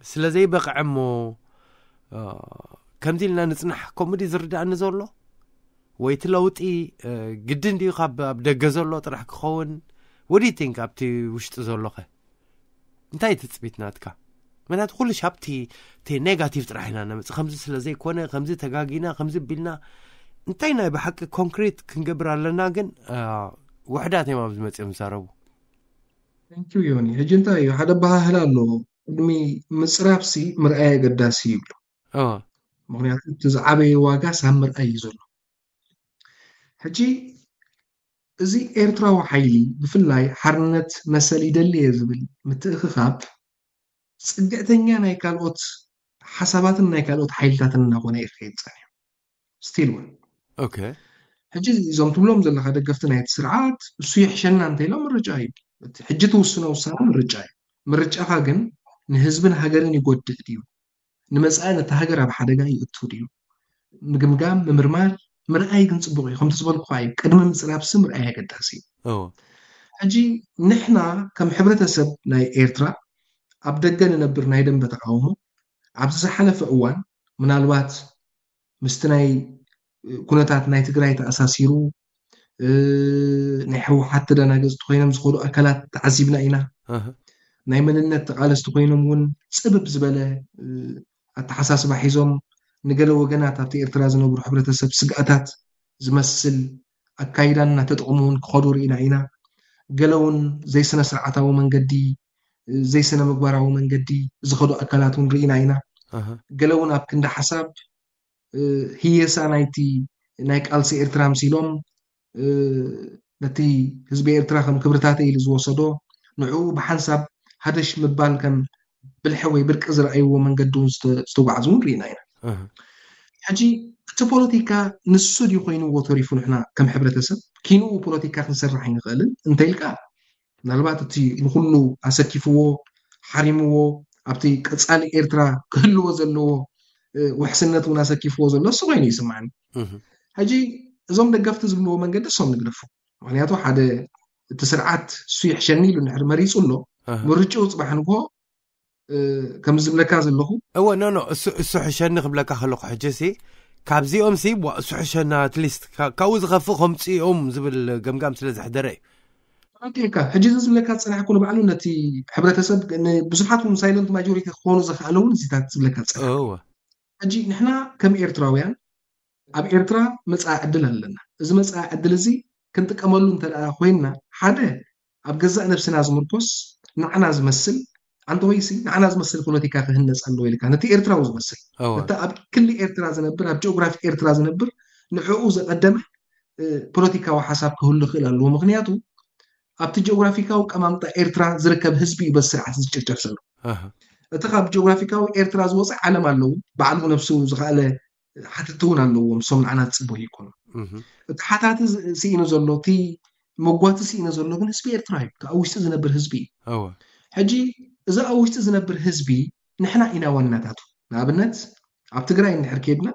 ስለ ዘይበቕዐ እሞ ከምዚ ኢልና ንፅናሕ ከምኡ ድዩ ዝርዳእኒ ዘሎ? ወይ እቲ ለውጢ ግድን ድዩ ካብ ኣብ ደገ ዘሎ ጥራሕ ክኸውን? ወዲ ቲንክ ኣብቲ ውሽጢ ዘሎኸ እንታይ ትፅቢት ናትካ? ምክንያቱ ኩሉ ሻብቲ እቲ ኔጋቲቭ ጥራሕ ኢና ነምፅእ። ከምዚ ስለ ዘይኮነ ከምዚ ተጋጊና ከምዚ ቢልና እንታይ ናይ ብሓቂ ኮንክሪት ክንገብር ኣለና። ግን ውሕዳት እዮም ኣብዚ መፅኦም ዝዛረቡ። ንዩ ዮኒ ሕጂ እንታይ እዩ ሓደ ኣበሃህላ ኣሎ። ቅድሚ ምፅራፍሲ ምርኣይ ኣገዳሲ ይብሉ። ምክንያቱ እቲ ዝዓበየ ዋጋ ሳብ ምርኣይ እዩ ዘሎ። ሕጂ እዚ ኤርትራዊ ሓይሊ ብፍላይ ሓርነት መሰል ይደሊ እየ ዝብል ምትእኽኻብ ፅግዕተኛ ናይ ካልኦት ሓሳባትን ናይ ካልኦት ሓይልታትን እናኾነ ይኸይድ ፀኒሑ። ስቲል እውን ኦኬ ሕጂ እዞም ትብሎም ዘለካ ደገፍቲ ናይቲ ስርዓት እሱ ይሕሸና እንተኢሎም ምርጫ እዩ። ሕጂ ትውስኖ ውሳነ ምርጫ እዩ። ምርጫኻ ግን ንህዝብን ሃገርን ይጎድእ ድዩ? ንመፃኢ ነቲ ሃገር ኣብ ሓደጋ ይእቱ ድዩ? ምግምጋም፣ ምምርማር፣ ምርኣይ ግን ፅቡቅ እዩ። ከምቲ ዝበልኩ እዩ ቅድሚ ምፅራፍሲ ምርኣይ ኣገዳሲ እዩ። ሕጂ ንሕና ከም ሕብረተሰብ ናይ ኤርትራ ኣብ ደገ ንነብር ናይ ደንበ ተቃውሞ ኣብዚ ዝሓለፈ እዋን ምናልባት ምስቲ ናይ ኩነታት ናይ ትግራይ ተኣሳሲሩ ናይ ህወሓት ተደናገፅቲ ኮይኖም ዝኸዱ ኣካላት ተዓዚብና ኢና። ናይ መንነት ተቃለስቲ ኮይኖም እውን ፅብብ ዝበለ ኣተሓሳስባ ሒዞም ንገለ ወገናት ኣብቲ ኤርትራ ዝነብሩ ሕብረተሰብ ስግኣታት ዝመስል ኣካይዳ እናተጠቕሙ እውን ክኸዱ ርኢና ኢና። ገለ እውን ዘይስነ ስርዓታዊ መንገዲ ዘይስነ ምግባራዊ መንገዲ ዝኸዱ ኣካላት እውን ርኢና ኢና። ገለ እውን ኣብ ክንዲ ሓሳብ ህየሳ ናይቲ ናይ ቃልሲ ኤርትራ ምሲሎም ነቲ ህዝቢ ኤርትራ ከም ክብርታተ ኢሉ ዝወሰዶ ንዕኡ ብሓንሳብ ሃደሽ ምባል ከም ብልሒ ወይ ብርቂ ዝረኣይዎ መንገዲ እውን ዝተጓዕዙ እውን ርኢና ኢና። ሕጂ እቲ ፖለቲካ ንሱ ድዩ ኮይንዎ ተሪፉ ንሕና ከም ሕብረተሰብ ኪንኡ ፖለቲካ ክንሰርሕ ኣይንኽእልን እንተኢልካ ምናልባት እቲ ንኩሉ ኣሰኪፍዎ ሓሪምዎ ኣብቲ ቀፃሊ ኤርትራ ክህልዎ ዘለዎ ውሕስነት እውን ኣሰኪፍዎ ዘሎ እሱ ኮይኑ ይስማዕኒ። ሕጂ እዞም ደገፍቲ ዝብልዎ መንገዲ እሶም ንግደፎ። ምክንያቱ ሓደ እቲ ስርዓት እሱ ይሕሸኒ ኢሉ እንድሕር መሪፁ ኣሎ ምርጭኡ ፅባሕ ንግሆ ከም ዝብለካ ዘለኹ እወ ኖ ኖ እሱ እሱ ሕሸኒ ክብለካ ከለኩ ሕጂ ሲ ካብዚኦም ሲ ዋ እሱ ሕሸና ኣትሊስት ካብኡ ዝኸፍእ ከምፅኦም ዝብል ገምጋም ስለ ዘሕደረ እዩ። ኦኬ ሕጂ እዚ ዝብለካ ዝፀናሕኩ ንባዕሉ ነቲ ሕብረተሰብ ብዙሓት እውን ሳይለንት ማጆሪቲ ክኾኑ ዝኽኣለ እውን እዚታት ዝብለካ ዝፀናሕ እወ ሕጂ ንሕና ከም ኤርትራውያን ኣብ ኤርትራ መፃኢ ዕድል ኣለና። እዚ መፃኢ ዕድል እዚ ክንጥቀመሉ እንተ ኮይንና ሓደ ኣብ ገዛእ ነብስና ዝምርኮስ ንዓና ዝመስል ኣንተ ወይሲ ንዓና ዝመስል ፖለቲካ ክህነፅ ኣለዎ ኢልካ ነቲ ኤርትራዊ ዝመስል እወ ነቲ ኣብ ክሊ ኤርትራ ዝነብር ኣብ ጂኦግራፊ ኤርትራ ዝነብር ንዕኡ ዘቀደመ ፖለቲካዊ ሓሳብ ክህሉ ይኽእል ኣለዎ። ምክንያቱ ኣብቲ ጂኦግራፊካዊ ቀማምጣ ኤርትራ ዝርከብ ህዝቢ እዩ በዚ ስርዓት ዝጭፍጨፍ ዘሎ። እቲ ካብ ጂኦግራፊካዊ ኤርትራ ዝወፀ ዓለም ኣለዉ ባዕሉ ነብሱ ዝኸኣለ ሓተቲ እውን ኣለዎም። እሶም ንዓና ዝፅበዩ ይኮኑ። እቲ ሓታቲ ስኢኑ ዘሎ እቲ መጓቲ ስኢኑ ዘሎ ግን ህዝቢ ኤርትራ እዩ። እቲ ኣብ ውሽጢ ዝነብር ህዝቢ እዩ። ሕጂ እዚ ኣብ ውሽጢ ዝነብር ህዝቢ ንሕና ኢና ዋናታቱ። ንኣብነት ኣብ ትግራይ እንድሕር ከድና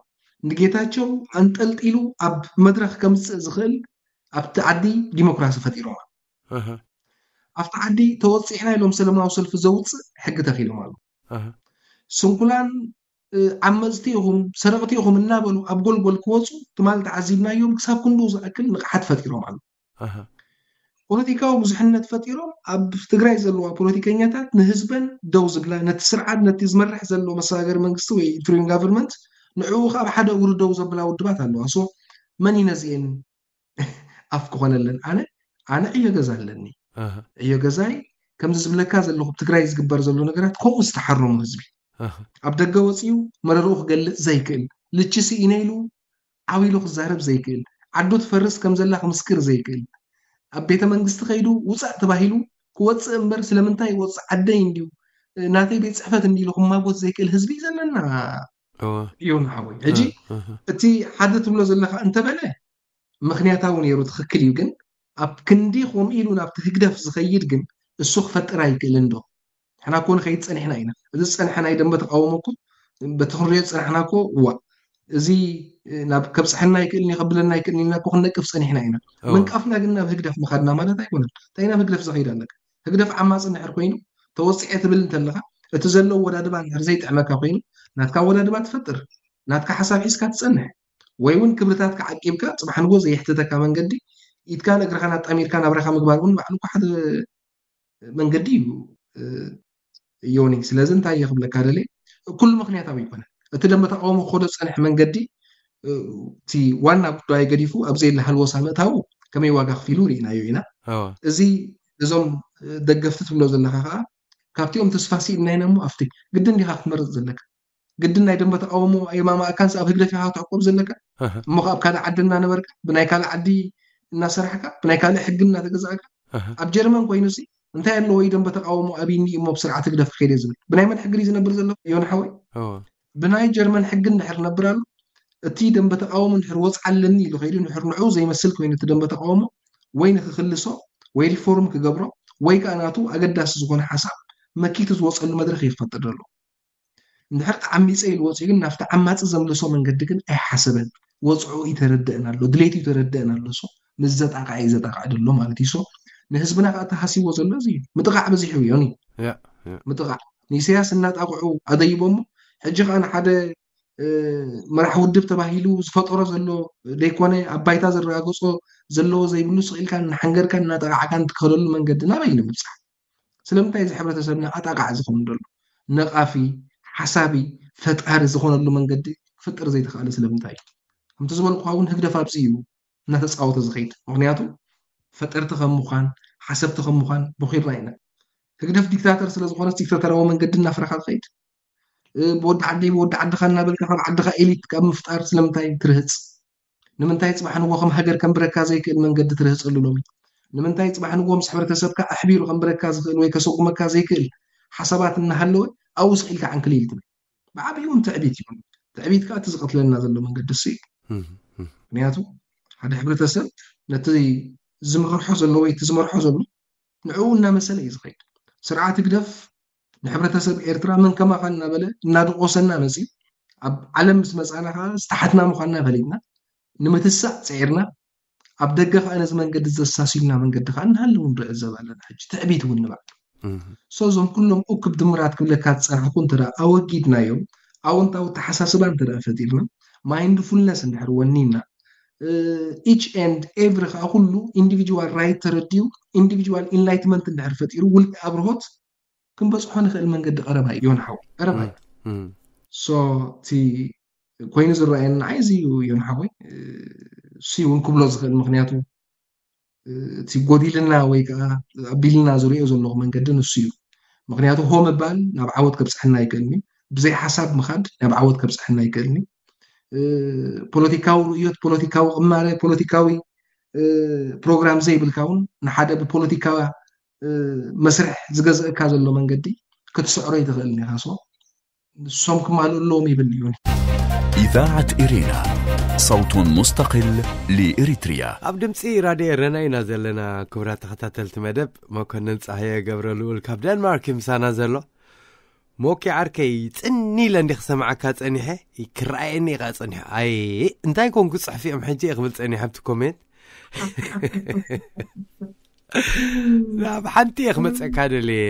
ንጌታቸው ኣንጠልጢሉ ኣብ መድረክ ከምፅእ ዝኽእል ኣብቲ ዓዲ ዲሞክራሲ ፈጢሮም ኣብቲ ዓዲ ተወፂዕና ኢሎም ሰለማዊ ሰልፊ ዘውፅእ ሕጊ ተኪሎም ኣሎ። ስንኩላን ዓመፅቲ ኢኹም ሰረቕቲ ኢኹም እናበሉ ኣብ ጎልጎል ክወፁ ትማል ተዓዚብናዮም ክሳብ ክንድኡ ዝኣክል ንቕሓት ፈጢሮም ኣሎ። ፖለቲካዊ ብዙሕነት ፈጢሮም ኣብ ትግራይ ዘለዋ ፖለቲከኛታት ንህዝበን ደው ዝብላ ነቲ ስርዓት ነቲ ዝመርሕ ዘሎ መሰጋገሪ መንግስቲ ወይ ኢንትሪም ጋቨርንመንት ንዕኡ ካብ ሓደ እግሩ ደው ዘብላ ውድባት ኣለዋ። ሶ መን እዩ ነዚኤን ኣፍ ክኾነለን? ኣነ ኣነ ዕዮ ገዛ ኣለኒ። ዕዮ ገዛይ ከምዚ ዝብለካ ዘለኹ ኣብ ትግራይ ዝግበር ዘሎ ነገራት ከምኡ ዝተሓረሙ ህዝቢ ኣብ ደገ ወፂኡ መረርኡ ክገልፅ ዘይክእል፣ ልቺ ስኢነ ኢሉ ዓው ኢሉ ክዛረብ ዘይክእል፣ ዓዱ ትፈርስ ከም ዘላ ክምስክር ዘይክእል፣ ኣብ ቤተ መንግስቲ ከይዱ ውፃእ ተባሂሉ ክወፅእ እምበር ስለምንታይ ወፅእ ዓደይ እንድዩ ናተይ ቤት ፅሕፈት እንዲ ኢሉ ክማጎት ዘይክእል ህዝቢ እዩ ዘለና። ዮን ሓወይ ሕጂ እቲ ሓደ ትብሎ ዘለካ እንተበለ ምክንያታዊ ነይሩ ትኽክል እዩ። ግን ኣብ ክንዲ ከምኡ ኢሉ ናብቲ ህግደፍ ዝኸይድ ግን እሱ ክፈጥር ኣይክእልን ዶ? ንሕና እኮ ንኸይድ ፀኒሕና ኢና። እዚ ዝፀንሐ ናይ ደንበ ተቃውሞ እኮ በቲ ክንሪኦ ዝፀናሕና እኮ እዋ እዚ ናብ ከብፅሐና ኣይክእልን እዩ ከብለና ኣይክእልን ኢልና እኮ ክንነቅፍ ፀኒሕና ኢና። ምንቃፍና ግን ናብ ህግደፍ ምኻድና ማለት ኣይኮነን። እንታይ ናብ ህግደፍ ዝኸይድ ኣለካ? ህግደፍ ዓማፂ እንድሕር ኮይኑ ተወፅዐ ትብል እንተለካ እቲ ዘሎ ወዳድባ እንድሕር ዘይጥዕመካ ኮይኑ ናትካ ወዳድባ ትፈጥር፣ ናትካ ሓሳብ ሒዝካ ትፀንሕ ወይ እውን ክብርታትካ ዓቂብካ ፅባሕ ንጎ ዘየሕትተካ መንገዲ ኢድካን እግርኻን ኣጣሚርካ ናብራኻ ምግባር እውን ባዕሉ እኳ ሓደ መንገዲ እዩ። ዮኒ ስለዚ እንታይ እየ ክብለካ ደለ ኩሉ ምክንያታዊ ይኮነ እቲ ደንበ ተቃውሞ ክኸዶ ዝፀንሐ መንገዲ እቲ ዋና ጉዳይ ገዲፉ ኣብ ዘየለ ሃልወሳ ምእታው ከመይ ዋጋ ክፊሉ ርኢናዮ ኢና። እዚ እዞም ደገፍቲ ትብሎ ዘለካ ከዓ ካብቲኦም ተስፋ ስኢንና ኢና እሞ ኣብቲ ግድን ዲካ ክትመርፅ ዘለካ ግድን ናይ ደንበ ተቃውሞ የማማእካንስ ኣብ ህግደፍ ኢካ ክትዕቆብ ዘለካ እሞ ካብ ካልእ ዓዲ እናነበርካ ብናይ ካልእ ዓዲ እናሰራሕካ ብናይ ካልእ ሕጊ እናተገዛእካ ኣብ ጀርመን ኮይኑ ሲ እንታይ ኣለዎ እዩ ደንበ ተቃውሞ ኣብይኒ እሞ ብስርዓት ህግደፍ ክኸይድ ዝብል ብናይ መን ሕጊ ዝነብር ዘሎ ዮን ሓወይ? ብናይ ጀርመን ሕጊ እንድሕር ነብር ኣሎ እቲ ደንበ ተቃውሞ እንድሕር ወፅ ኣለኒ ኢሉ ከይዱ እንድሕር ንዑ ዘይመስል ኮይኑ እቲ ደንበ ተቃውሞ ወይ ንክክልሶ ወይ ሪፎርም ክገብሮ ወይ ከዓ ናቱ ኣገዳሲ ዝኾነ ሓሳብ መኪቱ ዝወፀሉ መድረክ ይፈጥር ዘሎ። እንድሕር ተዓሚፀ ኢሉ ወፂኡ ግን ናብቲ ዓማፂ ዘምልሶ መንገዲ ግን ኣይሓሰበን። ወፅዑ ይተረድአን ኣሎ ድሌት ይተረድአን ኣሎ ሶ ምስ ዘጣቃዕ እዩ ዘጣቃዕ ደሎ ማለት እዩ ሶ ንህዝብና ከዓ ተሃሲዎ ዘሎ እዚ እዩ ምጥቃዕ በዚሑ እዩ ኒ ምጥቃዕ ንኢሳያስ እናጣቅዑ ኣደይቦሞ ሕጂ ከዓ ንሓደ መራሕ ውድብ ተባሂሉ ዝፈጠሮ ዘሎ ዘይኮነ ኣብ ባይታ ዘረጋገፆ ዘለዎ ዘይብሉ ስኢልካ እናሓንገርካ እናጠቃዕካ እንትከለሉ መንገዲ ናበይ ንምብፃሕ ስለምንታይ እዚ ሕብረተሰብና ኣጣቃዕ ዝኸውን ዘሎ ነቃፊ ሓሳቢ ፈጣሪ ዝኾነሉ መንገዲ ክፍጥር ዘይተኽኣለ ስለምንታይ እዩ ከምቲ ዝበልኩካ እውን ህግደፍ ኣብዚ እዩ እናተፃወተ ዝኸይድ ምክንያቱ ፈጠርቲ ከም ምኳን ሓሰብቲ ከም ምኳን ቦኺርና ኢና ህግደፍ ዲክታተር ስለዝኾነ ዲክታተራዊ መንገዲ እናፍረኻ ዝኸይድ ብወዲ ዓደይ ብወዲ ዓድኻ እናበልካ ካብ ዓድኻ ኤሊት ካብ ምፍጣር ስለምንታይ ትርህፅ ንምንታይ ፅባሕ ንጎ ከም ሃገር ከንብረካ ዘይክእል መንገዲ ትርህፀሉ ሎሚ ንምንታይ ፅባሕ ንጎ ምስ ሕብረተሰብካ ኣሕቢሩ ከንብረካ ዝኽእል ወይ ከሰጉመካ ዘይክእል ሓሳባት እናሃለወ ኣብኡ ስቕ ኢልካ ዕንክሊል ትብል ብዓብኡ እውን ትዕቢት እዩ ትዕቢት ከዓ እቲ ዝቐትለና ዘሎ መንገዲ እሱ እዩ ምክንያቱ ሓደ ሕብረተሰብ ነቲ ዝምርሖ ዘሎ ወይ እቲ ዝመርሖ ዘሎ ንዕኡ እናመሰለ እዩ ዝኸይድ ስርዓት ህግደፍ ንሕብረተሰብ ኤርትራ መን ከማኻ እናበለ እናደቆሰና መፂኡ ኣብ ዓለም ምስ መፃና ከዓ ዝተሓትና ምዃንና ፈሊጥና ንምትሳእ ፅዒርና ኣብ ደገ ከዓ ነዚ መንገዲ ዘሳሲሉና መንገዲ ከዓ እናሃለዉ ንርኢ ዘብ ኣለና ሕጂ ትዕቢት እውን ንባዕ ሶ እዞም ኩሎም እኩብ ድምራት ክብለካ ዝፀናሕኩ እንተ ኣወጊድናዮም ኣወንታዊ ተሓሳስባ እንተ ፈጢርና mindfulness እንድሕር ወኒና each and every ከዓ ኩሉ individual right ተረዲኡ individual enlightenment እንድሕር ፈጢሩ ውልቂ ኣብርሆት ክንበፅሖ ንኽእል መንገዲ ቀረባ እዩ ዮን ሓወይ ቀረባ እዩ ሶ እቲ ኮይኑ ዝረኣየኒ ንዓይ እዚ እዩ ዮን ሓወይ እሱ እውን ክብሎ ዝኽእል ምክንያቱ እቲ ጎዲልና ወይ ከዓ ኣቢልና ዝሪኦ ዘለኹ መንገዲ ንሱ እዩ ምክንያቱ ሆ ምባል ናብ ዓወት ከብፅሐና ኣይክእልኒ ብዘይ ሓሳብ ምኻድ ናብ ዓወት ከብፅሐና ኣይክእልኒ ፖለቲካዊ ርእዮት ፖለቲካዊ ቅማረ ፖለቲካዊ ፕሮግራም ዘይብልካ እውን ንሓደ ብፖለቲካ መስርሕ ዝገዝእካ ዘሎ መንገዲ ክትስዕሮ ይትኽእል ኢኻ ሶ ንሶም ክማልኡ ኣለዎም ይብል እዩ إذاعة إرينا صوت مستقل لإريتريا ኣብ ድምፂ ራድዮ ኤረና ኢና ዘለና ክቡራት ተኸታተልቲ መደብ መኮንን ፀሃየ ገብረ ልኡል ካብ ደንማርክ ምሳና ዘሎ ሞኪ ዓርከይ ፅኒ ኢለ እንዲ ክሰምዓካ ፀኒሐ ክረኣየኒ ኢኻ ፀኒሐ ኣይ እንታይ ኮንኩ ፅሕፊኦም ሕጂ እየ ክብል ፀኒሐ ኣብቲ ኮሜንት ናብ ሓንቲ እየ ክመፀካ ደልየ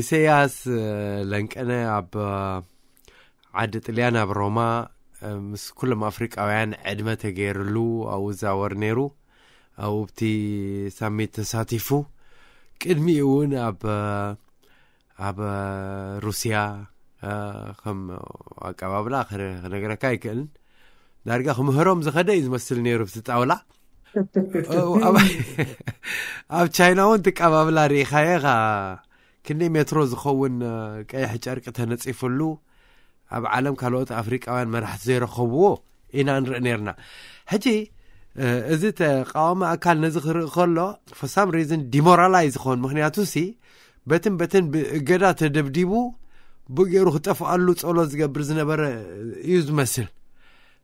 ኢሰያስ ለንቀነ ኣብ ዓዲ ጥልያን ኣብ ሮማ ምስ ኩሎም ኣፍሪቃውያን ዕድመ ተገይርሉ ኣብኡ ዛወር ነይሩ ኣብኡ ብቲ ሳሚት ተሳቲፉ ቅድሚኡ እውን ኣብ ኣብ ሩስያ ከም ኣቀባብላ ክነግረካ ኣይክእልን ዳርጋ ክምህሮም ዝኸደ እዩ ዝመስል ነይሩ ብቲ ጣውላ ኣብ ቻይና እውን ትቀባብላ ርኢኻየ ኻ? ክንደይ ሜትሮ ዝኸውን ቀይሕ ጨርቂ ተነፂፍሉ ኣብ ዓለም ካልኦት ኣፍሪቃውያን መራሕቲ ዘይረኸብዎ ኢና ንርኢ ነርና። ሕጂ እዚ ተቃዋሚ ኣካል ነዚ ክርኢ ከሎ for some reason demoralize ዝኸውን፣ ምክንያቱ ሲ በትን በትን ብእገዳ ተደብዲቡ ብገይሩ ክጠፍኣሉ ጸሎት ዝገብር ዝነበረ እዩ ዝመስል።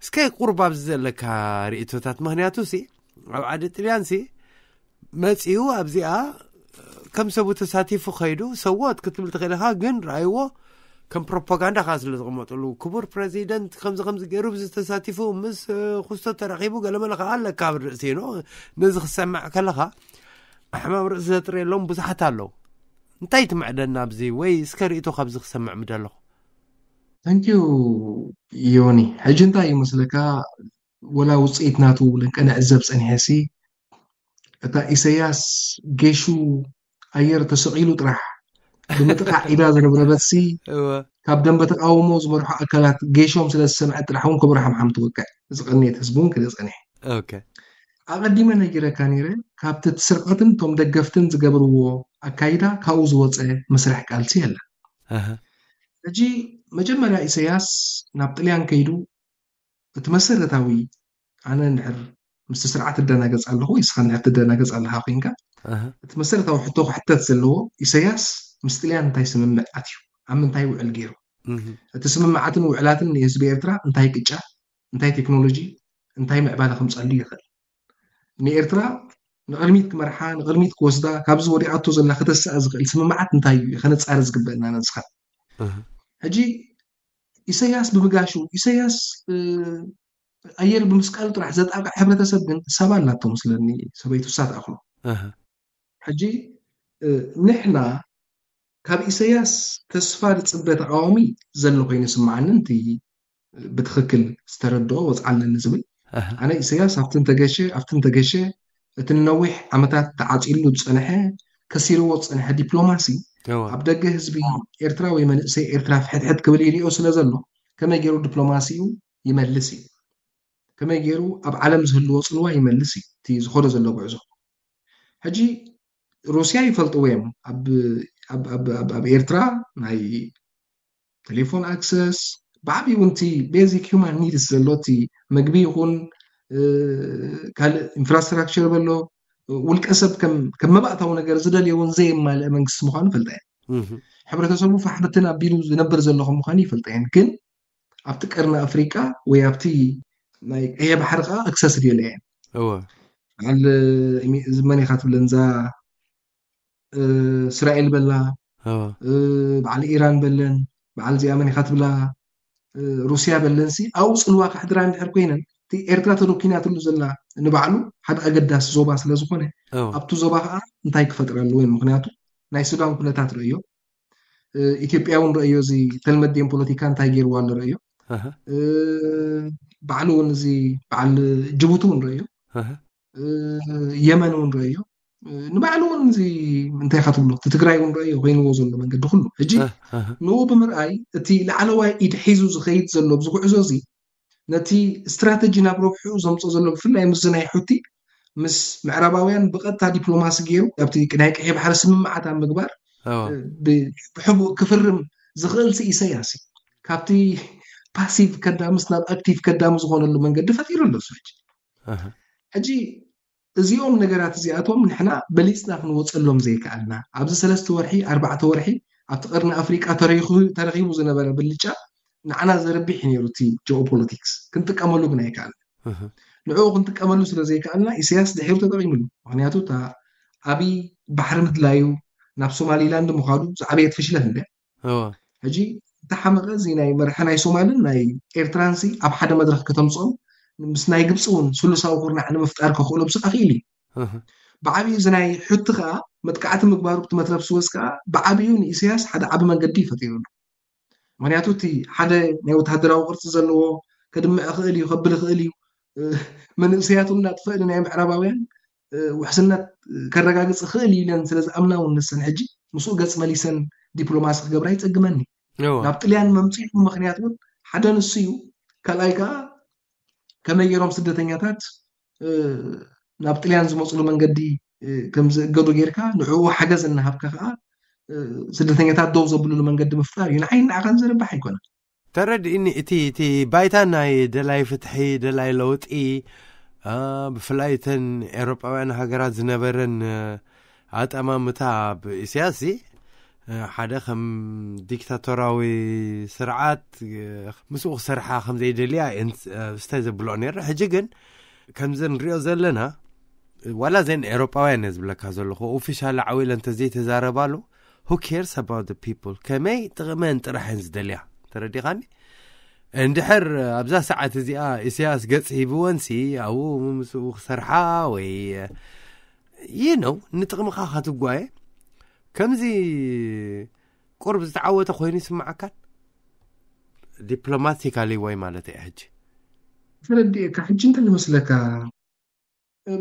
እስከ ቁርብ ኣብዚ ዘለካ ርእቶታት፣ ምክንያቱ ሲ ኣብ ዓዲ ጥልያን ሲ መጺኡ ኣብዚኣ ከም ሰቡ ተሳቲፉ ከይዱ ሰዎት ክትብል ትኽእል ኢኻ፣ ግን ረኣይዎ ከም ፕሮፓጋንዳ ከዓ ስለ ዝቕመጥሉ፣ ክቡር ፕረዚደንት ከምዚ ከምዚ ገይሩ ብዚ ተሳቲፉ ምስ ኩስቶ ተራኺቡ ገለመለ ከዓ ኣለካ ኣብ ርእሲ ኖ። ነዚ ክሰምዕ ከለኻ ሕማም ርእሲ ዘጥርየሎም ብዙሓት ኣለዉ። እንታይ ትምዕደና ኣብዚ ወይ እስከ ርእቶ ካብዚ ክሰምዕ ምደለኹ? ተንኪዩ ዮኒ። ሕጂ እንታይ ይመስለካ፣ ወላ ውፅኢት ናቱ ልንቀ ንዕዘብ ፀኒሐ ሲ እታ ኢሰያስ ጌሹ ኣየር ተሰቒሉ ጥራሕ ብምጥቃዕ ኢዳ ዝረብረበት ሲ ካብ ደንበ ተቃውሞ ዝመርሑ ኣካላት ጌሾም ስለ ዝሰምዐ ጥራሕ እውን ክብሪ ሓምሓም ትወቅዕ ዝቐንየት ህዝቢ እውን ክርኢ ፀኒሐ። ኣቐዲመ ነጊረካ ነይረ፣ ካብቲ እቲ ስርዓትን እቶም ደገፍትን ዝገብርዎ ኣካይዳ ካብኡ ዝወፀ መስርሕ ቃልሲ የለን። ሕጂ መጀመርያ ኢሰያስ ናብ ጥልያን ከይዱ እቲ መሰረታዊ ኣነ እንድሕር ምስቲ ስርዓት ትደናገጽ ኣለኹ ወይ እስኻ እንድሕር ትደናገጽ ኣለኻ ኮይንካ እቲ መሰረታዊ ሕቶ ክሕተት ዘለዎ ኢሰያስ ምስ ጥልያን እንታይ ስምምዕ ኣትዩ ኣብ ምንታይ ውዕል ገይሩ እቲ ስምምዓትን ውዕላትን ንህዝቢ ኤርትራ እንታይ ቅጫ እንታይ ቴክኖሎጂ እንታይ ምዕባለ ከምጸሉ ይኽእል ንኤርትራ ንቕድሚት ክመርሓ ንቕድሚት ክወስዳ ካብዚ ወዲቓቶ ዘላ ክተስኣ ዝኽእል ስምምዓት እንታይ እዩ ከነጻሪ ዝግበእና ነንስኻ ሕጂ ኢሰያስ ብምጋሹ ኢሰያስ ኣየር ብምስቃሉ ጥራሕ ዘጣቅዕ ሕብረተሰብ ግን ሳባ ኣላቶ መስለኒ ሰበይቱ እሳ ትኣኽሎ ሕጂ ንሕና ካብ ኢሰያስ ተስፋ ዝፅበ ተቃዋሚ ዘሎ ኮይኑ ስምዓኒ እቲ ብትኽክል ዝተረድኦ ወፅዓለኒ ዝብል ኣነ ኢሰያስ ኣብቲ እንተገሸ ኣብቲ እንተገሸ እቲ ንነዊሕ ዓመታት ተዓፂሉ ዝፀንሐ ከሲርዎ ዝፀንሐ ዲፕሎማሲ ኣብ ደገ ህዝቢ ኤርትራ ወይ መንእሰይ ኤርትራ ፍሕትሕት ክብል ይሪኦ ስለ ዘሎ ከመይ ገይሩ ዲፕሎማሲኡ ይመልስ እዩ ከመይ ገይሩ ኣብ ዓለም ዝህልዎ ፅልዋ ይመልስ እዩ እቲ ዝኸዶ ዘሎ ጉዕዞ ሕጂ ሩስያ ይፈልጥዎ እዮም ኣብ ኤርትራ ናይ ቴሌፎን ኣክሰስ ብዓብዩ እውን እቲ ቤዚክ ሁማን ኒድስ ዘሎ እቲ ምግቢ ይኹን ካልእ ኢንፍራስትራክቸር በሎ ውልቀ ሰብ ከም መባእታዊ ነገር ዝደልዮ እውን ዘየማልአ መንግስቲ ምዃኑ ይፈልጣ እየን ሕብረተሰቡ ፋሕብትን ኣቢሉ ዝነብር ዘሎ ከም ምዃኑ ይፈልጣ እየን ግን ኣብቲ ቀርኒ ኣፍሪቃ ወይ ኣብቲ ናይ ቀይሕ ባሕሪ ከዓ ኣክሰስብል የለን በዓል መን ኢኻ ትብለን እዛ እስራኤል በላ በዓል ኢራን በለን በዓል እዚኣ መን ኢኻ ትብላ ሩስያ በለንሲ ኣብኡ ፅልዋ ከሕድራ እንድሕር ኮይነን እቲ ኤርትራ ተደኪናትሉ ዘላ ንባዕሉ ሓደ ኣገዳሲ ዞባ ስለ ዝኾነ ኣብቲ ዞባ ከዓ እንታይ ክፈጥር ኣለዎ ምክንያቱ ናይ ሱዳን ኩነታት ረእዮ ኢትዮጵያ እውን ረእዮ እዚ ተልመዴን ፖለቲካ እንታይ ገይርዋ ኣሎ ረእዮ ባዕሉ እውን እዚ በዓል ጅቡቲ እውን ረእዮ የመን እውን ረእዮ ንባዕሉ እውን እዚ እንታይ ኢኻ ትብሎ እቲ ትግራይ እውን ረእዮ ኮይንዎ ዘሎ መንገዲ ኩሉ ሕጂ ንኡ ብምርኣይ እቲ ላዕለዋይ ኢድ ሒዙ ዝኸይድ ዘሎ ኣብዚ ጉዕዞ እዚ ነቲ ስትራተጂ ናብ ረብሕኡ ዘምፅኦ ዘሎ ብፍላይ ምስ ናይ ሑቲ ምስ ምዕራባውያን ብቐጥታ ዲፕሎማሲ ገይሩ ኣብቲ ናይ ቀይሕ ባሕሪ ስምምዓት ኣብ ምግባር ብሕቡእ ክፍርም ዝኽእል ሲ ኢሰያስ እዩ ካብቲ ፓሲቭ ከዳምስ ናብ ኣክቲቭ ከዳሚ ዝኾነሉ መንገዲ ፈጢሩ ኣሎ ሕጂ ሕጂ እዚኦም ነገራት እዚኣቶም ንሕና በሊፅና ክንወፀሎም ዘይከኣልና ኣብዚ ሰለስተ ወርሒ ኣርባዕተ ወርሒ ኣብቲ ቀርኒ ኣፍሪቃ ተረኺቡ ዝነበረ ብልጫ ንዓና ዘርብሕ እዩ ነይሩ እቲ ጂኦፖለቲክስ ክንጥቀመሉ ግን ኣይከኣልና ንዕኡ ክንጥቀመሉ ስለ ዘይከኣልና ኢሳያስ ድሒሩ ተጠቂምሉ ምክንያቱ እታ ኣብይ ባሕሪ ምድላዩ ናብ ሶማሊላንድ ምዃዱ ዝዓበየት ፍሽለት እንደ ሕጂ እተሓመቐ እዚ ናይ መርሒ ናይ ሶማልን ናይ ኤርትራን ሲ ኣብ ሓደ መድረክ ከተምፅኦም ምስ ናይ ግብፂ እውን ስሉሳዊ ኩርናዕ ንምፍጣር ከኽእሎም ሲ ኣኽኢሉ እዩ ብዓብዩ እዚ ናይ ሑቲ ከዓ መጥቃዕቲ ምግባሩ ብቲ መትረብ ስወዝ ከዓ ብዓብዩ ንኢሳያስ ሓደ ዓቢ መንገዲ እዩ ፈጢሩሉ ምክንያቱ እቲ ሓደ ናይ ወታደራዊ ቅርፂ ዘለዎ ከድምዕ ክእል እዩ ከብል ክእል እዩ መንእሰያቱ እናጥፈእ ናይ ምዕራባውያን ውሕስነት ከረጋግፅ ክእል እዩ ኢለን ስለ ዝኣምና እውን ንሰን ሕጂ ምስኡ ገፅ መሊሰን ዲፕሎማሲ ክገብራ ይፀግመኒ ናብ ጥልያን መምፅኡ ምክንያት እውን ሓደ ንሱ እዩ ካልኣይ ከዓ ከመይ ገይሮም ስደተኛታት ናብ ጥልያን ዝመፅሉ መንገዲ ከም ዝእገዱ ጌርካ ንዕኡ ሓገዝ እናሃብካ ከዓ ስደተኛታት ደው ዘብልሉ መንገዲ ምፍጣር እዩ። ንዓይ ንዓኻን ዘርባሕ ኣይኮነን። ተረድእኒ። እቲ እቲ ባይታ ናይ ደላይ ፍትሒ፣ ደላይ ለውጢ፣ ብፍላይ እተን ኤውሮጳውያን ሃገራት ዝነበረን ኣጠማምታ ብእስያስ ሓደ ከም ዲክታቶራዊ ስርዓት ምስኡ ክሰርሓ ከም ዘይደልያ ስታይ ዘብልኦ ነረ። ሕጂ ግን ከምዚ ንሪኦ ዘለና ዋላ ዘን ኤውሮጳውያን እየ ዝብለካ ዘለኹ ኦፊሻል ዓዊለ እንተዘይተዛረባሉ who cares about the people፣ ከመይ ጥቕመን ጥራሕን ዝደልያ። ተረዲኻኒ? እንድሕር ኣብዛ ሰዓት እዚኣ ኢሳያስ ገጽ ሂብወንሲ ኣብኡ ምስኡ ክሰርሓ ወይ you know ንጥቕምኻ ከትጓየ ከምዚ ቁርብ ዝተዓወተ ኮይኑ ይስምዓካን? ዲፕሎማቲካሊ ወይ ማለት እየ ሕጂ ተረዲእካ። ሕጂ እንታይ ይመስለካ?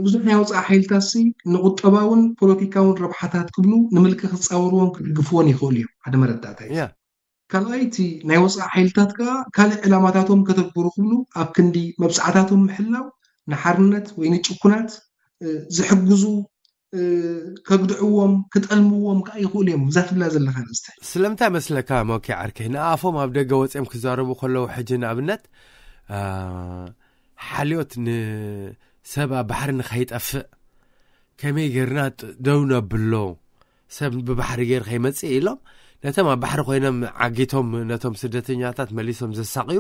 ብዙሕ ናይ ወፃኢ ሓይልታት ሲ ንቁጠባውን ፖለቲካውን ረብሓታት ክብሉ ንምልኪ ክፃወርዎን ክድግፍዎን ይኽእሉ እዮም። ሓደ መረዳእታ እዩ። ካልኣይቲ ናይ ወፃኢ ሓይልታት ከዓ ካልእ ዕላማታቶም ከተግብሩ ክብሉ ኣብ ክንዲ መብፅዓታቶም ምሕላው ንሓርነት ወይ ንጭኩናት ዝሕግዙ ከግድዕዎም ክጠልምዎም ከዓ ይኽእሉ እዮም። እዛ ትብላ ዘለካ ርእስተ ስለምንታይ መስለካ ሞኪ ዓርከይ ንኣፎም ኣብ ደገ ወፅኦም ክዛረቡ ከለዉ ሕጂ ንኣብነት ሓልዮት ንሰብ ኣብ ባሕሪ ንኸይጠፍእ ከመይ ጌርና ደው ነብሎ ሰብ ብባሕሪ ጌር ከይመፅእ ኢሎም ነቶም ኣብ ባሕሪ ኮይኖም ዓጊቶም ነቶም ስደተኛታት መሊሶም ዘሳቅዩ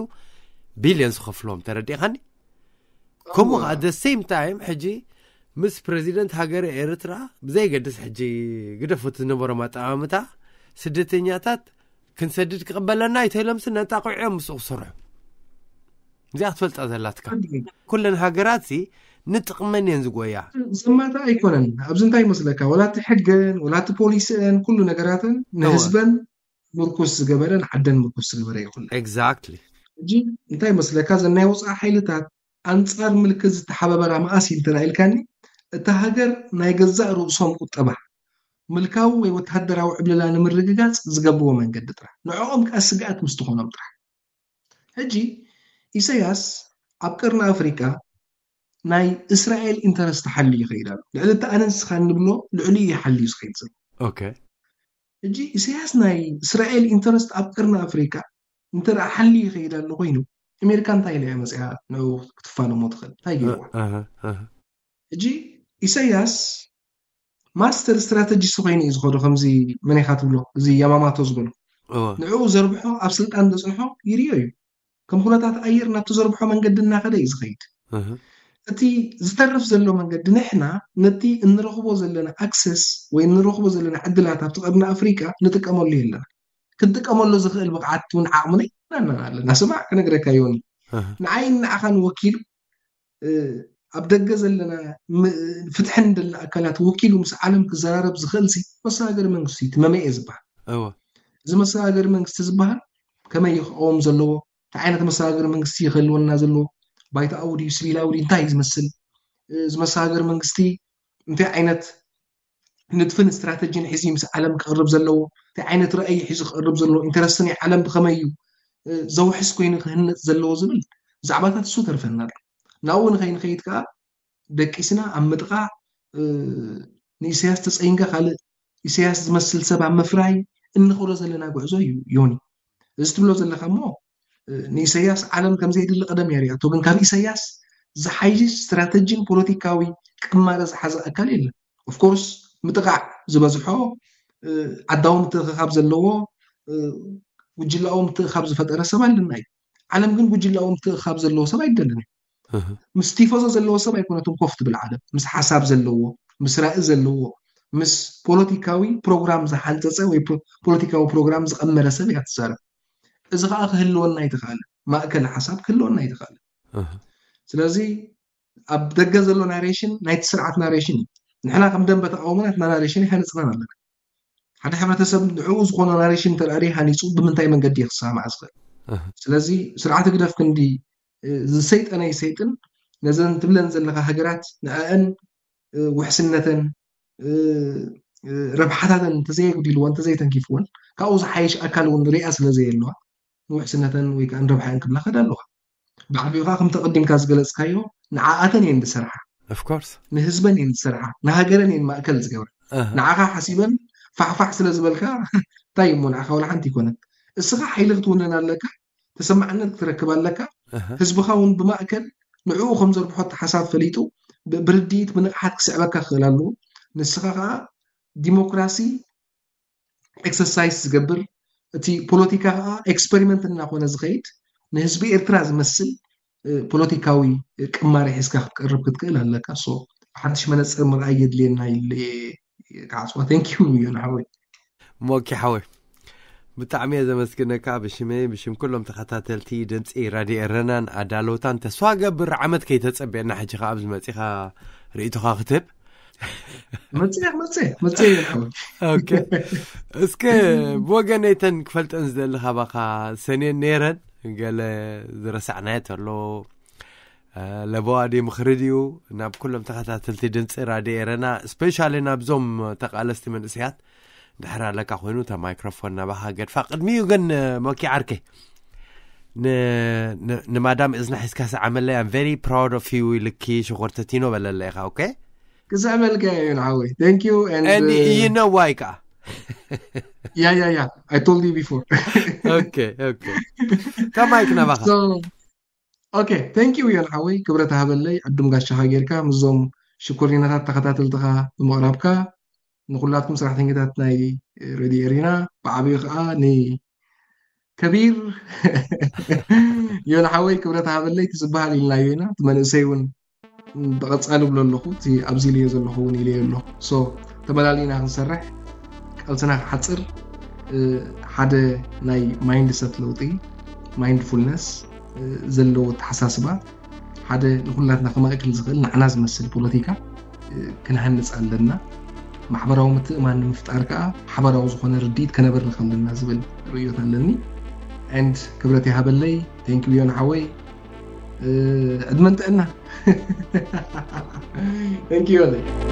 ቢልዮን ዝኸፍሎም ተረዲእኻኒ። ከምኡ ከዓ the same time ሕጂ ምስ ፕረዚደንት ሃገረ ኤርትራ ብዘይገድስ ሕጂ ግደፉት ዝነበሮም ኣጠማምታ ስደተኛታት ክንሰድድ ክቕበለና ይተይሎምሲ ነንጣቑዕዮም ምስኡ ክሰርሑ እዚኣ ክትፈልጣ ዘላትካ ኩለን ሃገራት ንጥቕመን እየን ዝጎያ። ዘማታ ኣይኮነን። ኣብዚ እንታይ ይመስለካ፣ ወላቲ ሕገን ወላቲ ፖሊሲአን ኩሉ ነገራተን ንህዝበን ምርኩስ ዝገበረ ንዓደን ምርኩስ ዝገበረ ይኹን። Exactly። ሕጂ እንታይ ይመስለካ፣ ዘናይ ወፃኢ ሓይልታት ኣንፃር ምልክት ዝተሓባበራ መኣስ ኢልተላኢልካኒ እታ ሃገር ናይ ገዛእ ርእሶም ቁጠባ ምልካዊ ወይ ወተሃደራዊ ዕብለላ ንምርግጋፅ ዝገብርዎ መንገዲ ጥራሕ ንዕኦም ከዓ ስግኣት ምስ ትኾኖም ጥራሕ። ሕጂ ኢሳያስ ኣብ ቀርኒ ኣፍሪቃ ናይ እስራኤል ኢንተረስት ሓልዩ ይኸይድ ኣሎ። ልዕሊ እቲ ኣነ ንስኻ እንብሎ ልዕሊኡ እዩ ሓልዩ ዝኸይድ ዘሎ። ኦኬ። ሕጂ ኢሳያስ ናይ እስራኤል ኢንተረስት ኣብ ቀርኒ ኣፍሪቃ እንተ ደኣ ሓልዩ ይኸይድ ኣሎ ኮይኑ ኣሜሪካ እንታይ ኢላ እያ መፅያ ንዕኡ ክትፋለሞ ትኽእል? እንታይ ገይርዋ? ሕጂ ኢሳያስ ማስተር ስትራተጂስት ኮይኑ እዩ ዝኸዶ። ከምዚ መን ኢኻ ትብሎ፣ እዚ ያማማቶ ዝበሎ ንዕኡ ዘርብሖ ኣብ ስልጣን ዘፅንሖ ይርዮ እዩ። ከም ኩነታት ኣየር ናብቲ ዘርብሖ መንገዲ እናኸደ እዩ ዝኸይድ። እቲ ዝተርፍ ዘሎ መንገዲ ንሕና ነቲ እንረኽቦ ዘለና ኣክሰስ ወይ እንረኽቦ ዘለና ዕድላት ኣብቲ ቀርኒ ኣፍሪቃ ንጥቀመሉ የለና። ክንጥቀመሉ ዝኽእል ብቕዓት እውን ዓቕምና ይናና ኣለና። ስማዕ ክነግረካ ዮኒ፣ ንዓይን ንዓኻን ወኪሉ ኣብ ደገ ዘለና ፍትሕን ደለ ኣካላት ወኪሉ ምስ ዓለም ክዘራረብ ዝኽእል ሲ መሰጋገሪ መንግስቲ ትመመ እየ ዝበሃል። እዚ መሰጋገሪ መንግስቲ ዝበሃል ከመይ ክቐውም ዘለዎ፣ እንታይ ዓይነት መሰጋገሪ መንግስቲ ክህልወና ዘለዎ፣ ባይታኣዊ ድዩ ስቢላዊ ድዩ እንታይ እዩ ዝመስል፣ እዚ መሰጋገሪ መንግስቲ እንታይ ዓይነት ንድፍን ስትራተጂን ሒዙ ምስ ዓለም ክቕርብ ዘለዎ፣ እንታይ ዓይነት ራእይ ሒዙ ክቕርብ ዘለዎ፣ ኢንተረስት ናይ ዓለም ብኸመይ እዩ ዘውሕስ ኮይኑ ክህነፅ ዘለዎ ዝብል ዛዕባታት እሱ ተርፈና ኣሎ። ናብኡ ንኸይንኸይድ ከዓ ደቂስና ኣብ ምጥቓዕ ንኢሳያስ ተፀይንካ ካልእ ኢሳያስ ዝመስል ሰብ ኣብ ምፍራይ እንኸዶ ዘለና ጉዕዞ እዩ። ዮኒ፣ እዚ ትብሎ ዘለካ እሞ ንኢሳያስ ዓለም ከም ዘየድሊ ቀደም እያ ሪኣቶ። ግን ካብ ኢሳያስ ዝሓይሽ ስትራተጂን ፖለቲካዊ ቅማረ ዝሓዘ ኣካል የለን። ኦፍኮርስ ምጥቓዕ ዝበዝሖ ዓዳዊ ምትእኽኻብ ዘለዎ ጉጅላዊ ምትእኽኻብ ዝፈጠረ ሰብ ኣለና እዩ። ዓለም ግን ጉጅላዊ ምትእኽኻብ ዘለዎ ሰብ ኣይደልን እዩ። ምስ ቲፎዞ ዘለዎ ሰብ ኣይኮነትን ኮፍ ትብል ዓለም። ምስ ሓሳብ ዘለዎ፣ ምስ ራኢ ዘለዎ፣ ምስ ፖለቲካዊ ፕሮግራም ዝሓንፀፀ ወይ ፖለቲካዊ ፕሮግራም ዝቐመረ ሰብ እያ ትዛረብ። እዚ ከዓ ክህልወና ኣይተኽኣለ። ማእከል ሓሳብ ክህልወና ኣይተኽኣለ። ስለዚ ኣብ ደገ ዘሎ ናሬሽን ናይቲ ስርዓት ናሬሽን እዩ። ንሕና ከም ደንበ ተቃውሞ ናትና ናሬሽን ኣይሃነፅናን ኣለና። ሓደ ሕብረተሰብ ንዕኡ ዝኾነ ናሬሽን እንተ ደኣ ሃኒፁ ብምንታይ መንገዲ እዩ ክሰማማዕ ዝኽእል? ስለዚ ስርዓት ህግደፍ ክንዲ ዝሰይጠነ ይሰይጥን ነዘን ትብለን ዘለካ ሃገራት ንኣአን ውሕስነተን ረብሓታተን እንተዘየጉዲልዎ እንተዘይተንኪፍወን ካብኡ ዝሓይሽ ኣካል እውን ሪኣ ስለ ዘየለዋ ንውሕስነተን ወይ ከዓ ንረብሓን ክብላ ከዳ ኣለዋ። ብዓቢኡ ከዓ ከምቲ ኣቐዲምካ ዝገለፅካዮ ንዓኣተን እየን ዝሰርሓ። of course ንህዝበን እየን ዝሰርሓ፣ ንሃገረን እየን ማእከል ዝገብራ። ንዓኻ ሓሲበን ፋሕፋሕ ስለ ዝበልካ እንታይ እሞ ንዓኻ ወላ ሓንቲ ይኮነት። እስኻ ሓይሊ ክትውንን ኣለካ፣ ተሰማዕነት ክትረክብ ኣለካ። ህዝብኻ እውን ብማእከል ንዕኡ ከም ዘርብሖ ሓሳብ ፈሊጡ ብርድኢት ብንቕሓት ክስዕበካ ክኽእል ኣለዎ። ንስኻ ከዓ ዲሞክራሲ ኤክሰርሳይስ ዝገብር፣ እቲ ፖለቲካ ከዓ ኤክስፐሪመንት እናኾነ ዝኸይድ፣ ንህዝቢ ኤርትራ ዝመስል ፖለቲካዊ ቅማሪ ሒዝካ ክትቀርብ ክትክእል ኣለካ። ሶ ብሓድሽ መነፅር ምርኣይ የድልየና ኢለ ክዓፅዋ። ቴንኪዩ እዮም ሓወይ። ሞኪ ሓወይ ብጣዕሚ እየ ዘመስግነካ ብሽመይ ብሽም ኩሎም ተኸታተልቲ ድምፂ ራድዮ ኤረናን ኣዳለውታን። ተስፋ ገብር ዓመት ከይተፀበየና ሕጂ ከዓ ኣብዚ መፂኻ ርእይቶኻ ክትህብ። መፅእ መፅእ መፅእ ሓወይ። እስከ ብወገነይተን ክፈልጠን ዝደሊ ካባኻ ሰኔን ነይረን ገለ ዝረሳዕናዮ ተሎ ለበዋ ድዩ ምኽሪ ድዩ ናብ ኩሎም ተኸታተልቲ ድምፂ ራድዮ ኤረና፣ ስፔሻሊ ናብዞም ተቃለስቲ መንእሰያት ድሕር ኣለካ ኮይኑ እታ ማይክሮፎን ናባኻ ገድፋ። ቅድሚኡ ግን ሞኪ ዓርከይ ንማዳም እዝና ሒዝካ ሰዓመለይ። I'm very proud of you ኢልኪ ሽኮር ተቲኖ በለለ ኢኻ። ኦኬ ክስዕመልካ እዩ ንዓወይ። Thank you and you know why ከዓ yeah yeah yeah I told you before. Okay okay ከማይክ ናባኻ ኦኬ thank you ዮን ሓወይ፣ ክብረት ሃበለይ። ዕዱም ጋሻኻ ጌርካ ምስዞም ሽኮሪናታት ተኸታተልትኻ ብምቕራብካ፣ ንኩላትኩም ሰራሕተኛታት ናይ ሬድዮ ኤሪና፣ ብዓብዩ ከዓ ንከቢር ዮን ሓወይ ክብረት ሃበለይ። ትዝበሃል ኢልናዮ ኢና። እቲ መንእሰይ እውን ብቐፃሊ ብሎ ኣለኹ፣ እቲ ኣብዚ ኢለዮ ዘለኹ እውን ኢለዮ ኣለኹ። ሶ ተመላሊና ክንሰርሕ ቃልስና ክሓፅር ሓደ ናይ ማይንድሰት ለውጢ፣ ማይንድፉልነስ ዘለዎ ኣተሓሳስባ፣ ሓደ ንኩላትና ከማእክል ዝኽእል ንዓና ዝመስል ፖለቲካ ክንሃንፅ ኣለና። ማሕበራዊ ምትእማን ንምፍጣር ከዓ ሓበራዊ ዝኾነ ርድኢት ከነበርኽ ኣለና ዝብል ርእዮት ኣለኒ። And ክብረት ይሃበለይ። Thank you ዮን ሓወይ። ዕድመን ጥዕና። Thank you ዮን።